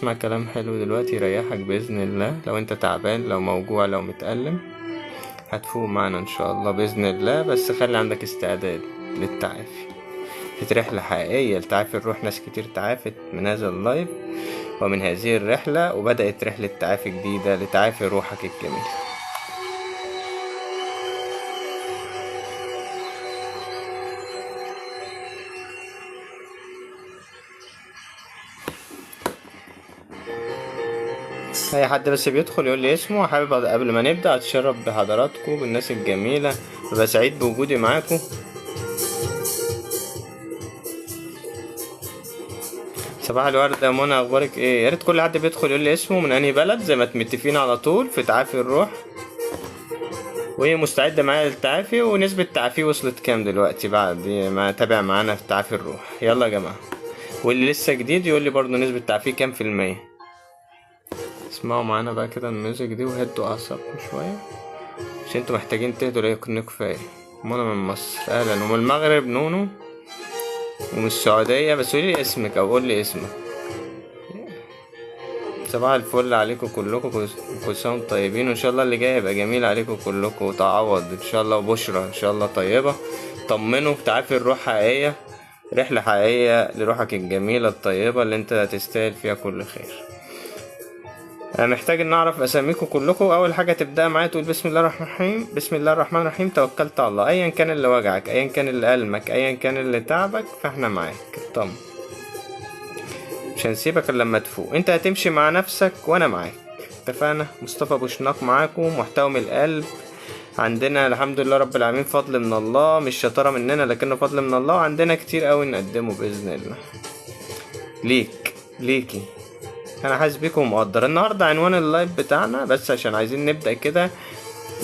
هتسمع كلام حلو دلوقتي يريحك بإذن الله. لو انت تعبان، لو موجوع، لو متألم، هتفوق معنا ان شاء الله بإذن الله. بس خلي عندك استعداد للتعافي. في رحلة حقيقية لتعافي الروح، ناس كتير تعافت من هذا ال live ومن هذه الرحلة، وبدأت رحلة تعافي جديدة لتعافي روحك الجميلة. اي حد بس بيدخل يقول لي اسمه، حابب قبل ما نبدأ اتشرف بحضراتكم بالناس الجميلة، ببقى سعيد بوجودي معاكم. صباح الورد يا منى، اخبارك ايه؟ يا ريت كل حد بيدخل يقول لي اسمه من انهي بلد، زي ما متفقين على طول في تعافي الروح، وهي مستعدة معايا للتعافي، ونسبة تعافي وصلت كام دلوقتي بعد ما تابع معانا في تعافي الروح. يلا يا جماعة، واللي لسه جديد يقول لي برضه نسبة تعافيه كام في المية. اسمعوا معانا بقى كده ال music دي وهدوا اعصابكم شوية عشان انتوا محتاجين تهدوا لأن كفاية. منى من مصر اهلا، ومن المغرب نونو، ومن السعودية. بس قولي لي اسمك او قول لي اسمك. صباح الفل عليكم كلكم، كل سنة وانتم طيبين، وان شاء الله اللي جاي هيبقى جميل عليكم كلكم، وتعوض ان شاء الله، وبشرى ان شاء الله طيبة. طمنوا، تعافي الروح حقيقية، رحلة حقيقية لروحك الجميلة الطيبة اللي انت تستاهل فيها كل خير. انا محتاج ان اعرف اساميكم كلكم. اول حاجة تبدأ معايا تقول بسم الله الرحمن الرحيم، بسم الله الرحمن الرحيم، توكلت على الله. ايا كان اللي وجعك، ايا كان اللي ألمك، ايا كان اللي تعبك، فاحنا معاك، اطمن، مش هنسيبك الا لما تفوق. انت هتمشي مع نفسك وانا معاك، اتفقنا؟ مصطفى بوشناق معاكم، محتوى من القلب عندنا الحمد لله رب العالمين، فضل من الله، مش شطارة مننا لكنه فضل من الله، وعندنا كتير قوي نقدمه بإذن الله ليك ليكي. انا حاسس بيكم ومقدر. النهارده عنوان ال live بتاعنا بس عشان عايزين نبدأ كده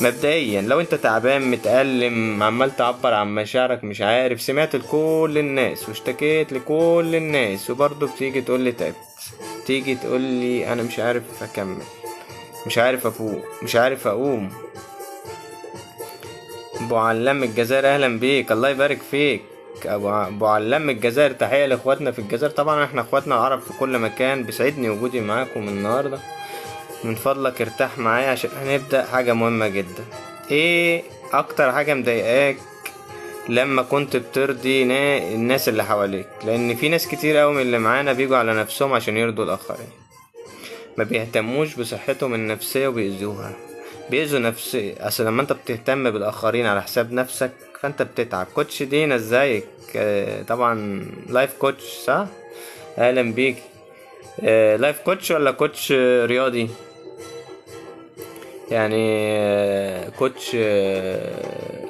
مبدئيا، لو انت تعبان متألم عمال تعبر عن مشاعرك مش عارف، سمعت لكل الناس واشتكيت لكل الناس وبرضه بتيجي تقول لي تعبت، تيجي تقول لي انا مش عارف اكمل، مش عارف افوق، مش عارف اقوم. ابو علام الجزائر اهلا بيك، الله يبارك فيك ابو علام الجزائر، تحية لاخواتنا في الجزائر. طبعا احنا اخواتنا العرب في كل مكان، بيسعدني وجودي معاكم النهارده. من فضلك ارتاح معايا عشان هنبدأ حاجة مهمة جدا. ايه اكتر حاجة مضايقاك لما كنت بترضي الناس اللي حواليك؟ لان في ناس كتير قوي من اللي معانا بيجوا على نفسهم عشان يرضوا الاخرين، ما بيهتموش بصحتهم النفسية وبيأذوها، بيأذوا نفسي. اصل لما انت بتهتم بالاخرين على حساب نفسك فانت بتتعب. coach دينا ازيك؟ طبعا life coach صح؟ اهلا بيك. life coach ولا coach رياضي؟ يعني coach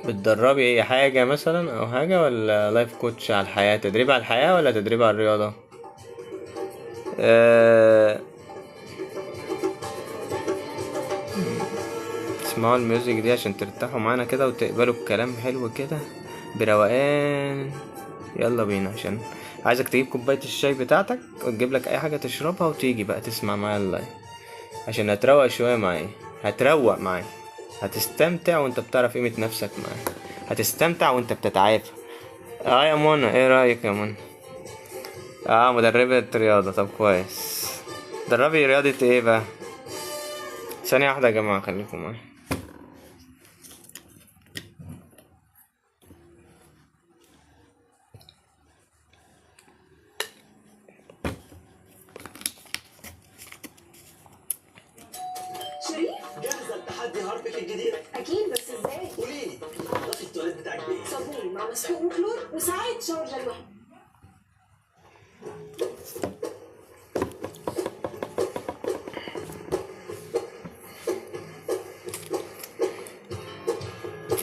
بتدربي اي حاجة مثلا او حاجة، ولا life coach على الحياة، تدريب على الحياة ولا تدريب على الرياضة؟ اسمعوا ال music دي عشان ترتاحوا معانا كده وتقبلوا الكلام حلو كده بروقان. يلا بينا، عشان عايزك تجيب كوباية الشاي بتاعتك وتجيب لك اي حاجة تشربها وتيجي بقى تسمع معايا ال live عشان هتروق شوية معايا، هتروق معايا، هتستمتع وانت بتعرف قيمة نفسك معايا، هتستمتع وانت بتتعافى. يا منى، ايه رأيك يا منى؟ مدربة رياضة، طب كويس. دربي رياضة ايه بقى؟ ثانية واحدة يا جماعة خليكم معايا. جاهزة لتحدي هاربك الجديد؟ أكيد، بس إزاي؟ قولي لي، نظفي التواليت بتاعك بإيه؟ صابون مع مسحوق وكلور وساعات shower gel لوحده.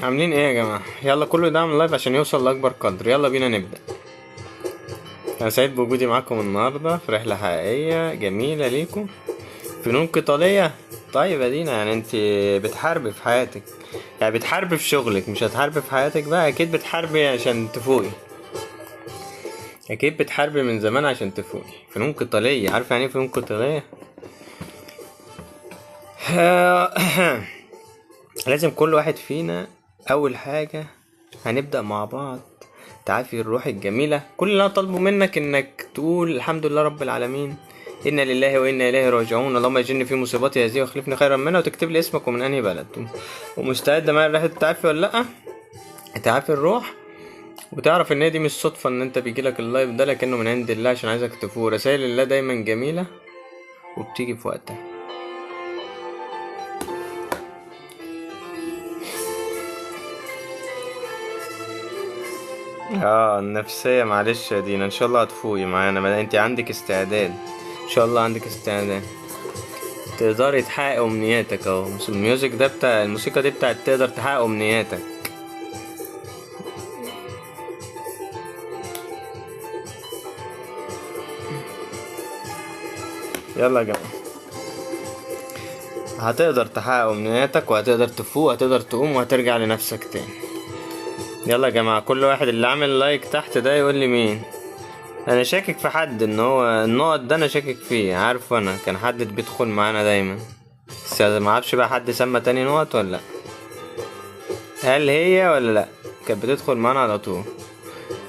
عاملين ايه يا جماعة؟ يلا كله دعم live عشان يوصل لأكبر قدر. يلا بينا نبدأ. أنا سعيد بوجودي معاكم النهاردة في رحلة حقيقية جميلة ليكم، فنون قتالية. طيب يا دينا، يعني انت بتحاربي في حياتك، يعني بتحاربي في شغلك، مش هتحاربي في حياتك بقى؟ اكيد بتحاربي عشان تفوقي، اكيد بتحاربي من زمان عشان تفوقي. فنون قتالية، عارفة يعني ايه فنون قتالية؟ لازم كل واحد فينا اول حاجة هنبدأ مع بعض تعافي الروح الجميلة. كل اللي انا طالبه منك انك تقول الحمد لله رب العالمين إنا لله وإنا إليه راجعون، اللهم اجرني في مصيبتي هذه واخلفني خيرا منها، وتكتب لي اسمك ومن أنهي بلد، ومستعدة معايا لرحلة التعافي ولا لأ؟ تعافي الروح، وتعرف ان هي دي مش صدفة ان انت بيجيلك ال live ده، لكنه من عند الله عشان عايزك تفوق. رسائل الله دايما جميلة وبتيجي في وقتها. النفسية معلش يا دينا، ان شاء الله هتفوقي معانا، ما انت عندك استعداد، ان شاء الله عندك استعداد تقدري تحققي امنياتك. اهو ال music ده بتاع الموسيقى دي بتاعت تقدر تحقق امنياتك. يلا يا جماعة، هتقدر تحقق امنياتك وهتقدر تفوق، هتقدر تقوم وهترجع لنفسك تاني. يلا يا جماعة، كل واحد اللي عامل like تحت ده يقول لي مين. انا شاكك في حد ان هو النقط ده، انا شاكك فيه، عارفه انا كان حد بيدخل معانا دايما، بس ما اعرفش بقى حد سمى تاني نقط ولا لا، هل هي ولا لا كانت بتدخل معانا على طول.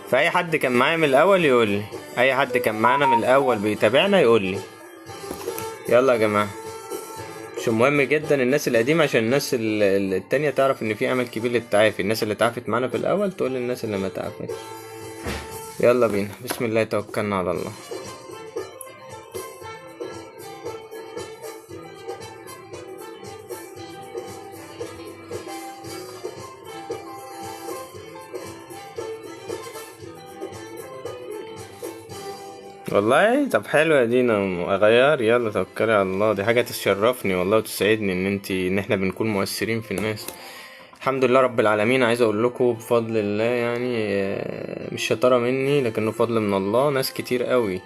فاي حد كان معايا من الاول يقول لي، اي حد كان معانا من الاول بيتابعنا يقول لي. يلا يا جماعة، مش مهم جدا الناس القديمة عشان الناس التانية تعرف ان في امل كبير للتعافي. الناس اللي تعافت معانا في الاول تقول للناس اللي ما تعافتش. يلا بينا، بسم الله توكلنا على الله. والله طب حلو يا دينا، اغير، يلا توكلي على الله، دي حاجة تشرفني والله وتسعدني ان احنا بنكون مؤثرين في الناس. الحمد لله رب العالمين. عايز اقول لكم بفضل الله يعني، مش شطارة مني لكنه فضل من الله، ناس كتير قوي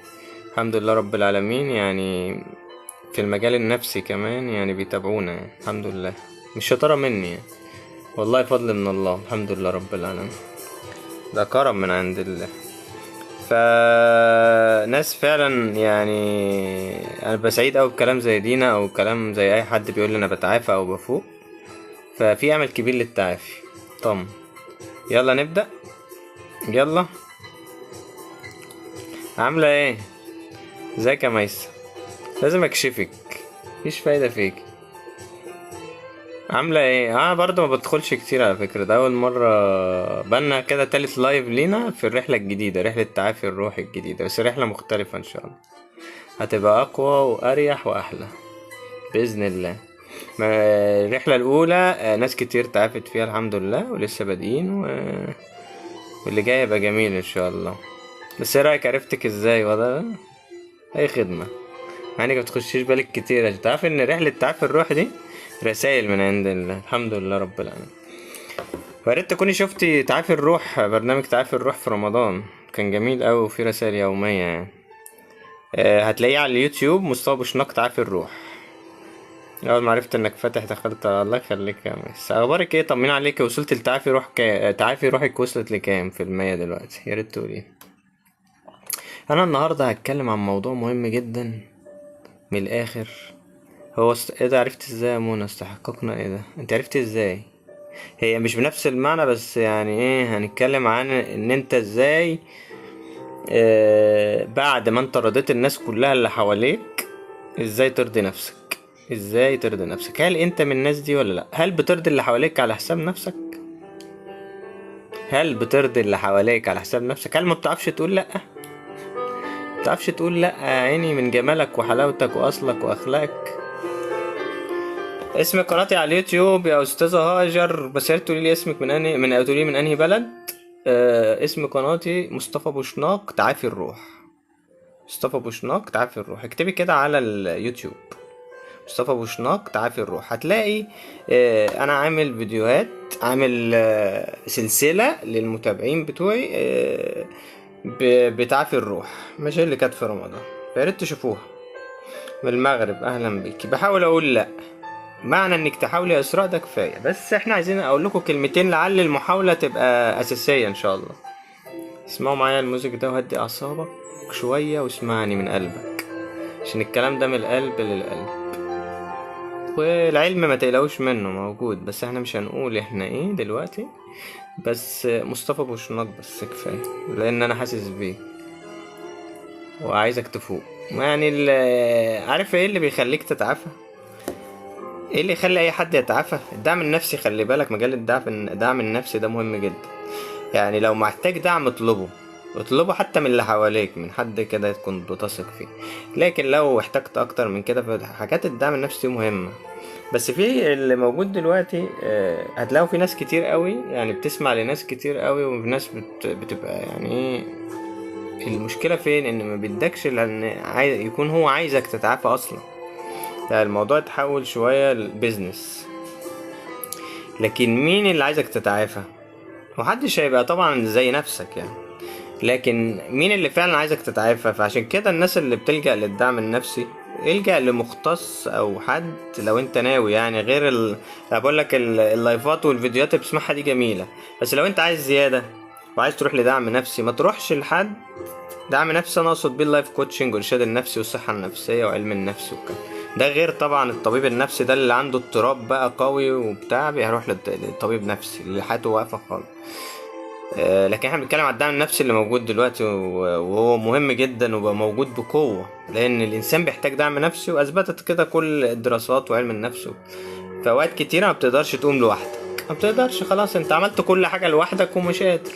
الحمد لله رب العالمين يعني في المجال النفسي كمان يعني بيتابعونا يعني. الحمد لله، مش شطارة مني يعني. والله فضل من الله، الحمد لله رب العالمين، ده كرم من عند الله. فناس فعلا يعني انا بسعيد قوي بكلام زي دينا او كلام زي اي حد بيقول لي انا بتعافى او بفوق، ففي امل كبير للتعافي. طم يلا نبدأ. يلا، عاملة ايه؟ ازيك يا ميسة؟ لازم اكشفك، مفيش فايدة فيك. عاملة ايه؟ برضه ما بدخلش كتير على فكرة، ده اول مرة بنا كده، تالت live لينا في الرحلة الجديدة، رحلة تعافي الروح الجديدة، بس رحلة مختلفة ان شاء الله، هتبقى اقوى واريح واحلى بإذن الله. الرحلة الأولى ناس كتير تعافت فيها الحمد لله، ولسه بادئين، واللي جاي يبقى جميل إن شاء الله. بس ايه رأيك، عرفتك ازاي؟ ولا أي خدمة، مع انك متخشيش بالك كتير عشان تعرف إن رحلة تعافي الروح دي رسائل من عند الله، الحمد لله رب العالمين. وياريت تكوني شفتي تعافي الروح، برنامج تعافي الروح في رمضان كان جميل أوي وفيه رسائل يومية يعني. هتلاقيه على اليوتيوب، مصطفى بوشناق تعافي الروح. اول ما عرفت انك فاتح دخلت. الله يخليك يا ميس. اخبارك ايه؟ طمني عليك. وصلت لتعافي روح تعافي روحك وصلت لكام في المية دلوقتي؟ يا ريت تقولي. انا النهارده هتكلم عن موضوع مهم جدا من الاخر. هو ايه ده؟ عرفت ازاي يا منى؟ استحققنا ايه ده؟ انت عرفت ازاي؟ هي مش بنفس المعنى بس يعني ايه، هنتكلم عن ان انت ازاي بعد ما انت رضيت الناس كلها اللي حواليك ازاي ترضي نفسك. ازاي ترضي نفسك؟ هل انت من الناس دي ولا لا؟ هل بترضي اللي حواليك على حساب نفسك؟ هل بترضي اللي حواليك على حساب نفسك؟ هل ما بتعرفش تقول لا؟ ما بتعرفش تقول لا يا عيني من جمالك وحلاوتك واصلك واخلاقك. اسم قناتي على اليوتيوب يا استاذه هاجر، بس يا ريت تقولي لي اسمك من انهي، من تقولي لي من انهي بلد. اسم قناتي مصطفى بوشناق تعافي الروح. مصطفى بوشناق تعافي الروح، اكتبي كده على اليوتيوب مصطفى بوشناق تعافي الروح، هتلاقي انا عامل فيديوهات، عامل سلسلة للمتابعين بتوعي بتعافي الروح، ماشي، اللي كانت في رمضان، فيا ريت تشوفوها. من المغرب، اهلا بيكي. بحاول اقول لا، معنى انك تحاولي يا اسراء ده كفاية، بس احنا عايزين اقول لكم كلمتين لعل المحاولة تبقى اساسية ان شاء الله. اسمعوا معايا ال music ده وهدي اعصابك شوية واسمعني من قلبك، عشان الكلام ده من القلب للقلب. والعلم ما تقلقوش منه موجود، بس احنا مش هنقول احنا ايه دلوقتي، بس مصطفى بوشناق بس كفاية، لان انا حاسس بيه. وعايزك تفوق. يعني عارف ايه اللي بيخليك تتعافى؟ ايه اللي يخلي اي حد يتعافى؟ الدعم النفسي. خلي بالك، مجال الدعم النفسي ده مهم جدا. يعني لو محتاج دعم اطلبه، اطلبه حتى من اللي حواليك، من حد كده تكون بتثق فيه. لكن لو احتجت اكتر من كده فحاجات الدعم النفسي مهمة. بس في اللي موجود دلوقتي هتلاقوا في ناس كتير قوي، يعني بتسمع لناس كتير قوي، وناس بتبقى يعني المشكلة فين؟ ان ما بيدكش، لان يكون هو عايزك تتعافى اصلا. يعني الموضوع اتحول شوية ل business. لكن مين اللي عايزك تتعافى؟ محدش هيبقى طبعا زي نفسك يعني، لكن مين اللي فعلا عايزك تتعافى؟ فعشان كده الناس اللي بتلجأ للدعم النفسي، الجأ لمختص او حد لو انت ناوي، يعني غير بقول لك اللايفات والفيديوهات اللي بتسمعها دي جميلة، بس لو انت عايز زيادة وعايز تروح لدعم نفسي ما تروحش لحد دعم نفسي. انا اقصد بيه ال life coaching والارشاد النفسي والصحة النفسية وعلم النفس والكلام ده، غير طبعا الطبيب النفسي ده اللي عنده اضطراب بقى قوي وبتاع بيروح للطبيب نفسي اللي حياته واقفة خالص. لكن احنا بنتكلم على الدعم النفسي اللي موجود دلوقتي، وهو مهم جدا وبقى موجود بقوة، لأن الإنسان بيحتاج دعم نفسي، وأثبتت كده كل الدراسات وعلم النفس. فأوقات كتيرة ما بتقدرش تقوم لوحدك، ما بتقدرش، خلاص انت عملت كل حاجة لوحدك ومش قادر،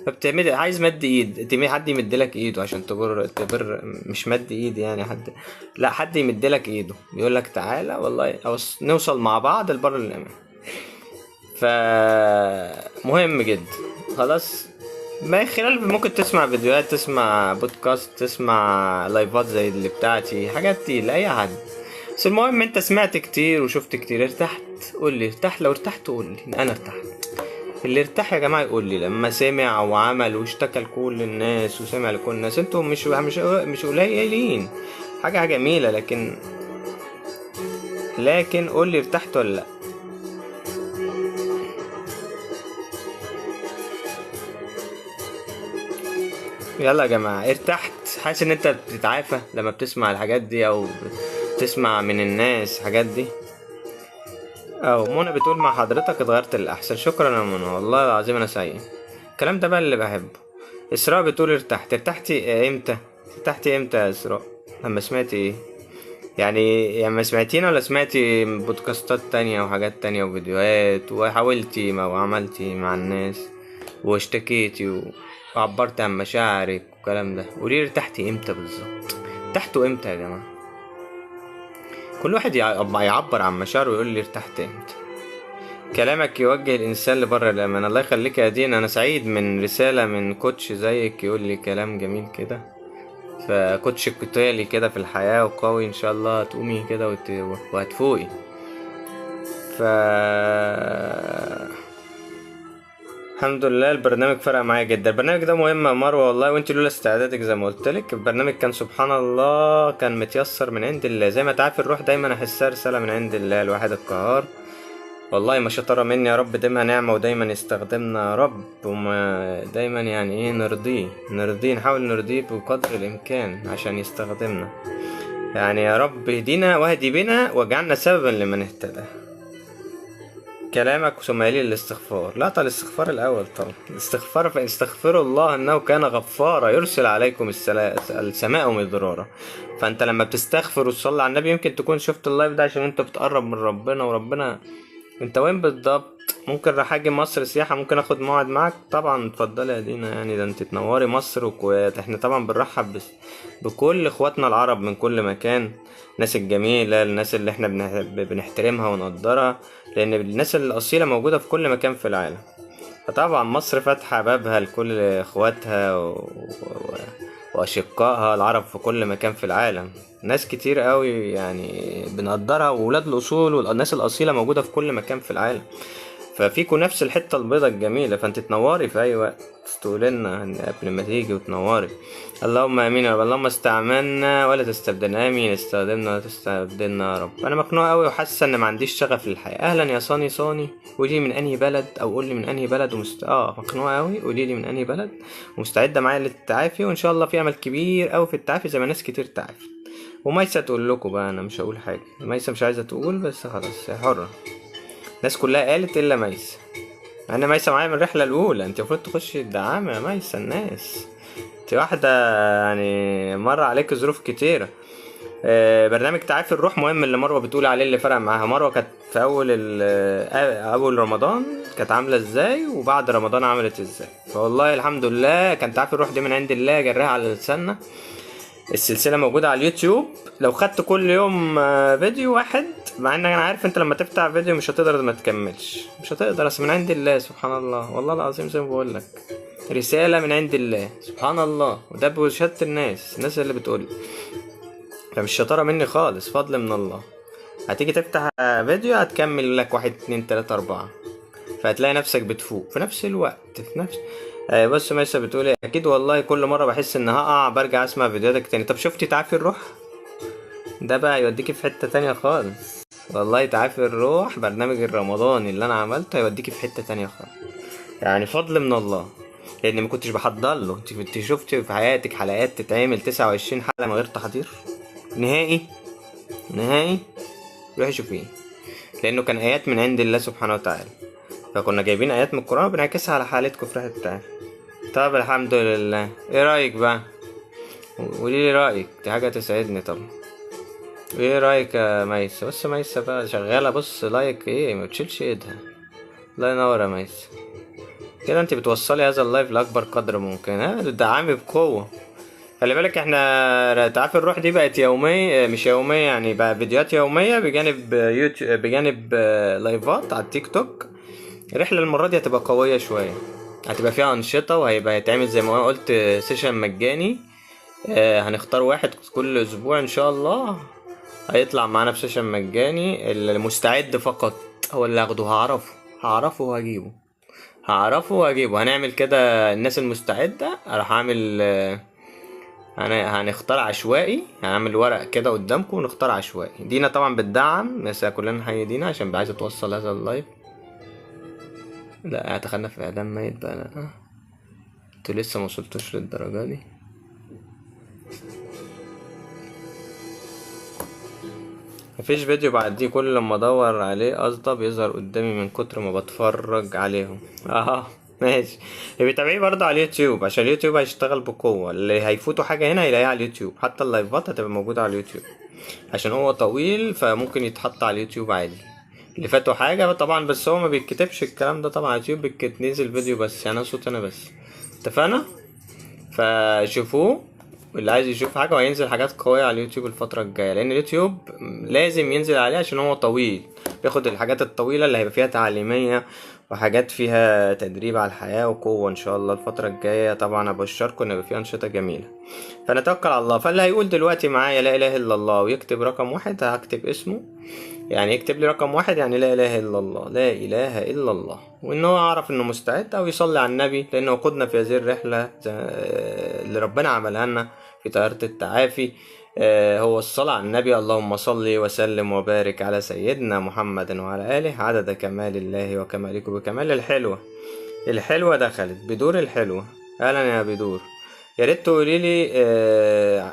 فبتعمل عايز مد ايد، حد يمد لك ايده عشان تبر، مش مد ايد يعني حد، لا حد يمد لك ايده يقول لك تعالى والله أو نوصل مع بعض لبر الامان. فمهم جدا. خلاص، ما خلال ممكن تسمع فيديوهات، تسمع بودكاست، تسمع لايفات زي اللي بتاعتي، حاجات دي لأي حد. بس المهم انت سمعت كتير وشفت كتير، ارتحت؟ قول لي ارتحت. لو ارتحت قول لي انا ارتحت. اللي ارتاح يا جماعة يقول لي لما سمع وعمل واشتكى لكل الناس وسمع لكل الناس. انتوا مش مش مش قليلين، حاجة جميلة، لكن قول لي ارتحت ولا لا. يلا يا جماعة، ارتحت؟ حاسس ان انت بتتعافى لما بتسمع الحاجات دي او بتسمع من الناس الحاجات دي؟ او منى بتقول مع حضرتك اتغيرت للأحسن. شكرا يا منى، والله العظيم انا سعيد. الكلام ده بقى اللي بحبه. اسراء بتقول ارتحت. ارتحتي امتى؟ ارتحتي امتى يا اسراء؟ لما سمعتي ايه؟ يعني لما سمعتينا ولا سمعتي بودكاستات تانية وحاجات تانية وفيديوهات وحاولتي ما وعملتي مع الناس واشتكيتي وعبرت عن مشاعرك والكلام ده؟ قولي ارتحتي امتى بالظبط؟ ارتحتوا امتى يا جماعة؟ كل واحد يعبر عن مشاعره ويقول لي ارتحت امتى. كلامك يوجه الانسان لبر الامان. الله يخليك يا دينا، انا سعيد من رسالة من coach زيك يقول لي كلام جميل كده. ف coach قتالي كده في الحياة وقوي، ان شاء الله تقومي كده وهتفوقي. ف الحمد لله البرنامج فرق معايا جدا. البرنامج ده مهم يا مروه والله، وانت لولا استعدادك زي ما قلت لك البرنامج كان سبحان الله كان متيسر من عند الله. زي ما تعرف الروح دايما احسها رساله من عند الله الواحد القهار. والله ما شطاره مني يا رب، دايما نعمه ودايما يستخدمنا يا رب، وما دايما يعني ايه نرضيه نحاول نرضيه بقدر الامكان عشان يستخدمنا. يعني يا رب اهدينا واهدي بنا واجعلنا سببا لمن اهتدى. كلامك ثم يلي الاستغفار. لا طبعا الاستغفار الأول طبعا. الاستغفار، فاستغفروا الله إنه كان غفارا يرسل عليكم السماء مدرارا. فأنت لما بتستغفر وتصلي على النبي، يمكن تكون شفت ال live ده عشان أنت بتقرب من ربنا. وربنا أنت وين بالضبط؟ ممكن راح أجي مصر سياحة، ممكن أخد موعد معاك طبعا. اتفضلي يا دينا، يعني ده أنت تنوري مصر والكويت. احنا طبعا بنرحب بكل إخواتنا العرب من كل مكان، الناس الجميلة، الناس اللي احنا بنحترمها ونقدرها، لأن الناس الأصيلة موجودة في كل مكان في العالم. فطبعا مصر فاتحة بابها لكل إخواتها وأشقائها العرب في كل مكان في العالم. ناس كتير قوي يعني بنقدرها، وولاد الأصول والناس الأصيلة موجودة في كل مكان في العالم. ففيكوا نفس الحتة البيضة الجميلة، فانت تنوري في أي وقت، تقول لنا قبل ما تيجي وتنوري. اللهم امين يا رب، اللهم استعملنا ولا تستبدلنا، امين استخدمنا ولا تستبدلنا يا رب. انا مخنوق قوي وحاسه ان ما عنديش شغف للحياه. اهلا يا صاني. صاني قولي من انهي بلد، او قولي من انهي بلد مخنوقه قوي، قولي لي من انهي بلد ومستعده معايا للتعافي، وان شاء الله في امل كبير قوي في التعافي زي ما ناس كتير تعافت. وميسه تقول لكم بقى، انا مش هقول حاجه، ميسه مش عايزه تقول، بس خلاص هي حره. الناس كلها قالت الا ميسه. انا ميسه معايا من الرحله الاولى، انت المفروض تخشي الدعامه يا ميسه. الناس انت واحدة يعني مر عليك ظروف كتيرة. برنامج تعافي الروح مهم اللي مروه بتقول عليه، اللي فرق معاها. مروه كانت في اول رمضان كانت عامله ازاي، وبعد رمضان عملت ازاي. فوالله الحمد لله كان تعافي الروح دي من عند الله، جراها على لساننا. السلسلة موجودة على اليوتيوب، لو خدت كل يوم فيديو واحد، مع ان انا عارف انت لما تفتح فيديو مش هتقدر ما تكملش، مش هتقدر، بس من عند الله سبحان الله، والله العظيم زي ما بقول لك رسالة من عند الله سبحان الله، وده بشهادة الناس اللي بتقول، فمش شطارة مني خالص، فضل من الله. هتيجي تفتح فيديو هتكمل لك 1 2 3 4، فهتلاقي نفسك بتفوق في نفس الوقت في نفس. بص ميسة بتقول اكيد والله كل مرة بحس ان هقع برجع اسمع فيديوهاتك تاني. طب شفتي تعافي الروح ده بقى يوديكي في حتة تانية خالص، والله تعافي الروح برنامج الرمضاني اللي انا عملته هيوديكي في حتة تانية خالص، يعني فضل من الله، لان ما كنتش بحضر له. انت شفتي في حياتك حلقات تتعمل 29 حلقة من غير تحضير نهائي نهائي؟ روحي شوفيه، لانه كان ايات من عند الله سبحانه وتعالى، فكنا جايبين ايات من القرآن وبنعكسها على حالتكم في رحلة التعافي. طب الحمد لله. ايه رايك بقى؟ قولي لي رايك، دي حاجة تسعدني طبعا. ايه رايك يا ميسة؟ بص ميسة بقى شغالة، بص like ايه ما بتشيلش ايدها. الله ينور يا ميسة، كده انت بتوصلي هذا ال live لاكبر قدر ممكن، ها بتدعمي بقوة. خلي بالك احنا تعافي الروح دي بقت يومية، مش يومية يعني، بقى فيديوهات يومية بجانب يوتيوب، بجانب لايفات على التيك توك. الرحلة المرة دي هتبقى قوية شوية، هتبقى فيها أنشطة، وهيبقى يتعمل زي ما قلت session مجاني. هنختار واحد كل أسبوع إن شاء الله هيطلع معانا في session مجاني. المستعد فقط هو اللي هاخده، هعرفه وهجيبه، هعرفه وهجيبه. هنعمل كده الناس المستعدة، راح أعمل هنختار عشوائي، هنعمل ورق كده قدامكم ونختار عشوائي. دينا طبعا بتدعم، بس كلنا نحيي دينا عشان عايزة توصل هذا ال live. لا دخلنا في اعدام ميت بقى، لا انتوا لسه ما وصلتوش للدرجة دي. مفيش فيديو بعديه، كل لما ادور عليه قصده بيظهر قدامي من كتر ما بتفرج عليهم. ماشي، بيتابعيه برضه على اليوتيوب عشان اليوتيوب هيشتغل بقوة. اللي هيفوتوا حاجة هنا هيلاقيها على اليوتيوب، حتى اللايفات هتبقى موجودة على اليوتيوب عشان هو طويل فممكن يتحط على اليوتيوب عادي. اللي فاتوا حاجة طبعا، بس هو ما بيتكتبش الكلام ده طبعا على اليوتيوب، بينزل فيديو بس، يعني صوت انا بس. اتفقنا؟ فشوفوه واللي عايز يشوف حاجة، وهينزل حاجات قوية على اليوتيوب الفترة الجاية، لأن اليوتيوب لازم ينزل عليه عشان هو طويل، بياخد الحاجات الطويلة اللي هيبقى فيها تعليمية وحاجات فيها تدريب على الحياة وقوة إن شاء الله الفترة الجاية. طبعا أبشركم إن هيبقى فيها أنشطة جميلة، فنتوكل على الله. فاللي هيقول دلوقتي معايا لا إله إلا الله ويكتب رقم 1، هكتب اسمه، يعني يكتب لي رقم 1 يعني لا إله إلا الله، لا إله إلا الله، وإن هو يعرف إنه مستعد، أو يصلي على النبي، لأنه قودنا في هذه الرحلة اللي ربنا عملها لنا في طيارة التعافي. هو الصلاة على النبي، اللهم صل وسلم وبارك على سيدنا محمد وعلى آله عدد كمال الله وكمالك بكمال. الحلوة، الحلوة دخلت بدور الحلوة، أهلا يا بدور، يا ريت تقولي لي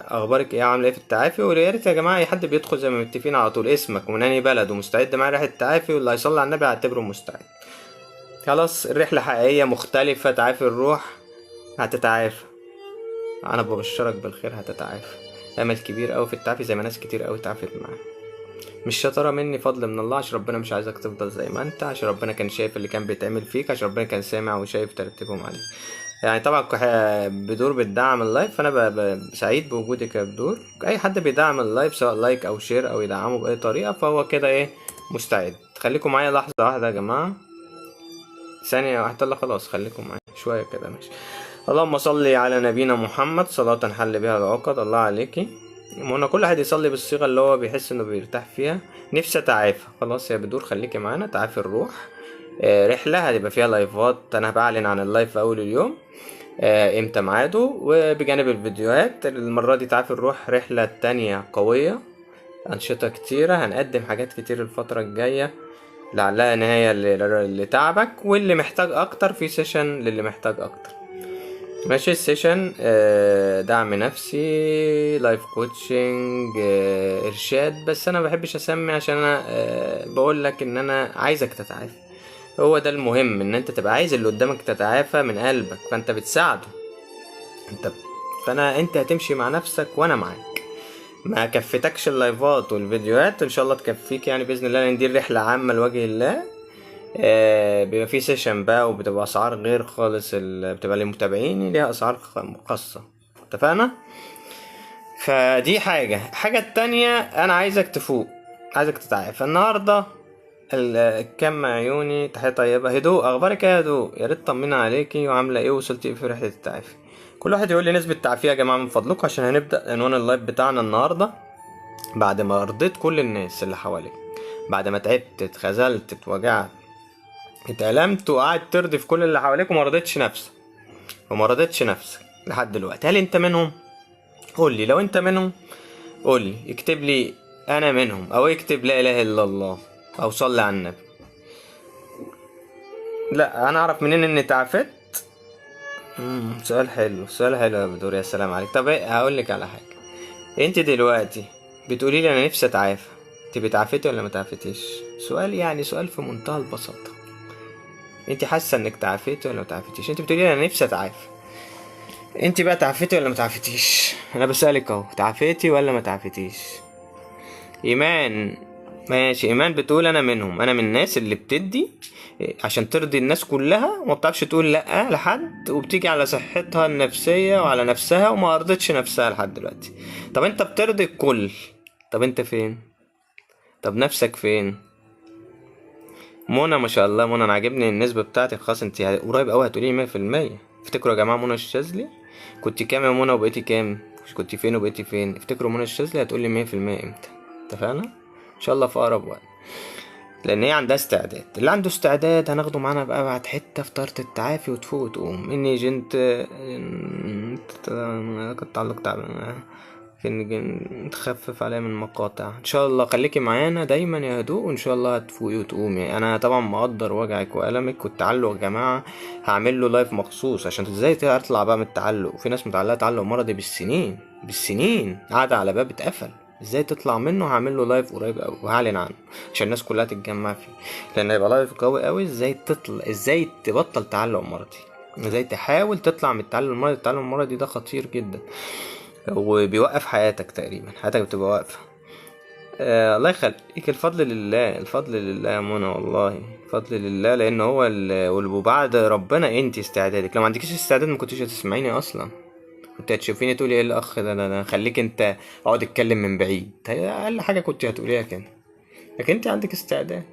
اخبارك ايه، عامله ايه في التعافي. ويا ريت يا جماعة اي حد بيدخل زي ما متفقين على طول اسمك ومن انهي بلد ومستعد معايا رحله التعافي، واللي هيصلي على النبي هعتبره مستعد. خلاص الرحلة حقيقية مختلفة، تعافي الروح هتتعافى، انا ببشرك بالخير هتتعافى. امل كبير قوي في التعافي زي ما ناس كتير قوي تعافت معاه. مش شطارة مني، فضل من الله، عشان ربنا مش عايزك تفضل زي ما انت، عشان ربنا كان شايف اللي كان بيتعمل فيك، عشان ربنا كان سامع وشايف ترتيبهم عليك. يعني طبعا بدور بتدعم ال live، فانا سعيد بوجودك يا بدور. اي حد بيدعم ال live سواء like او share او يدعمه باي طريقه فهو كده ايه مستعد. خليكم معايا لحظة واحدة يا جماعة، ثانية واحدة، لا خلاص خليكم معايا شوية كده ماشي. اللهم صل على نبينا محمد صلاة حل بها العقد. الله عليكي منى، كل واحد يصلي بالصيغه اللي هو بيحس انه بيرتاح فيها. نفسي اتعافى، خلاص يا بدور خليكي معانا. تعافي الروح، رحلة هتبقى فيها لايفات، انا بعلن عن ال live في اول اليوم امتى ميعاده، وبجانب الفيديوهات. المرة دي تعافي الروح رحلة تانية قوية، انشطة كتيرة، هنقدم حاجات كتير الفترة الجاية لعلها نهاية لتعبك، واللي محتاج اكتر في session للي محتاج اكتر. ماشي، ال session دعم نفسي، life coaching، ارشاد، بس انا ما بحبش اسمي عشان انا بقول لك ان انا عايزك تتعافى. هو ده المهم، ان انت تبقى عايز اللي قدامك تتعافى من قلبك، فانت بتساعده، انت فانا انت هتمشي مع نفسك وانا معاك. ما كفتكش اللايفات والفيديوهات، ان شاء الله تكفيك يعني باذن الله، لان دي الرحلة عامة لوجه الله. بيبقى في session بقى، وبتبقى اسعار غير خالص، بتبقى للمتابعين ليها اسعار خاصة. اتفقنا؟ فدي حاجة. الحاجة التانية، انا عايزك تفوق، عايزك تتعافى النهارده. كم عيوني تحية طيبة. هدوء، اخبارك ايه يا هدوء؟ يا ريت طمنا عليكي، وعامله ايه، وصلتي ايه في رحله التعافي؟ كل واحد يقول لي نسبه تعافي يا جماعة من فضلكم، عشان هنبدا عنوان ال live بتاعنا النهارده. بعد ما رضيت كل الناس اللي حواليك، بعد ما تعبت، اتخذلت، اتوجعت، اتألمت، وقعدت ترضي في كل اللي حواليك، وما رضيتش نفسك، وما رضيتش نفسك لحد دلوقتي، هل انت منهم؟ قول لي لو انت منهم، قول لي، اكتب لي انا منهم، او اكتب لا اله الا الله، او صلي على النبي. لا انا اعرف منين اني تعافيت؟ سؤال حلو، سؤال حلو يا بدور، يا سلام عليك. طب ايه، هقول لك على حاجة. انت دلوقتي بتقولي لي انا نفسي اتعافى، انت بتعافيتي ولا ما تعافيتيش؟ سؤال يعني سؤال في منتهى البساطة. انت حاسه انك تعافيتي ولا ما تعافيتيش؟ انت بتقولي لي انا نفسي اتعافى، انت بقى تعافيتي ولا ما تعافيتيش؟ انا بسألك اهو، تعافيتي ولا ما تعافيتيش؟ ايمان، ماشي. ايمان بتقول انا منهم، انا من الناس اللي بتدي عشان ترضي الناس كلها، وما بتعرفش تقول لا لحد، وبتيجي على صحتها النفسية وعلى نفسها، وما رضتش نفسها لحد دلوقتي. طب انت بترضي الكل، طب انت فين؟ طب نفسك فين؟ منى ما شاء الله، منى انا عاجبني النسبة بتاعتك خلاص، انت قريب قوي هتقولي 100%. افتكروا يا جماعة منى الشاذلي، كنت كام يا منى وبقيتي كام؟ كنت فين وبقيتي فين؟ افتكروا منى الشاذلي هتقولي 100% امتى. اتفقنا؟ ان شاء الله في اقرب وقت، لان هي عندها استعداد. اللي عنده استعداد هناخده معانا بقى بعد حتة في طارة التعافي وتفوق وتقوم. اني جنت كنت تعلق تعبان، تخفف عليا من مقاطع. ان شاء الله خليكي معانا دايما يا هدوء، وان شاء الله هتفوقي وتقومي. انا طبعا مقدر وجعك والمك والتعلق يا جماعة، هعمل له لايف مخصوص عشان ازاي تطلع بقى من التعلق. وفي ناس متعلقه تعلق مرضي بالسنين بالسنين، قاعدة على باب اتقفل، ازاي تطلع منه؟ هعمل له live قريب قوي وهعلن عنه عشان الناس كلها تتجمع فيه، لان هيبقى live قوي قوي. ازاي تطلع، ازاي تبطل تعلق مرضي، ازاي تحاول تطلع من التعلق المرضي. التعلق المرضي ده خطير جدا وبيوقف حياتك تقريبا، حياتك بتبقى واقفة. الله يخليك، الفضل لله، الفضل لله يا منى، والله الفضل لله، لان هو وبعد ربنا انت استعدادك. لو ما عندكيش استعداد ما كنتيش هتسمعيني اصلا، كنت هتشوفيني تقولي ايه الاخ ده، ده خليك انت اقعد اتكلم من بعيد، هي اقل حاجة كنت هتقوليها كده. لكن انت عندك استعداد.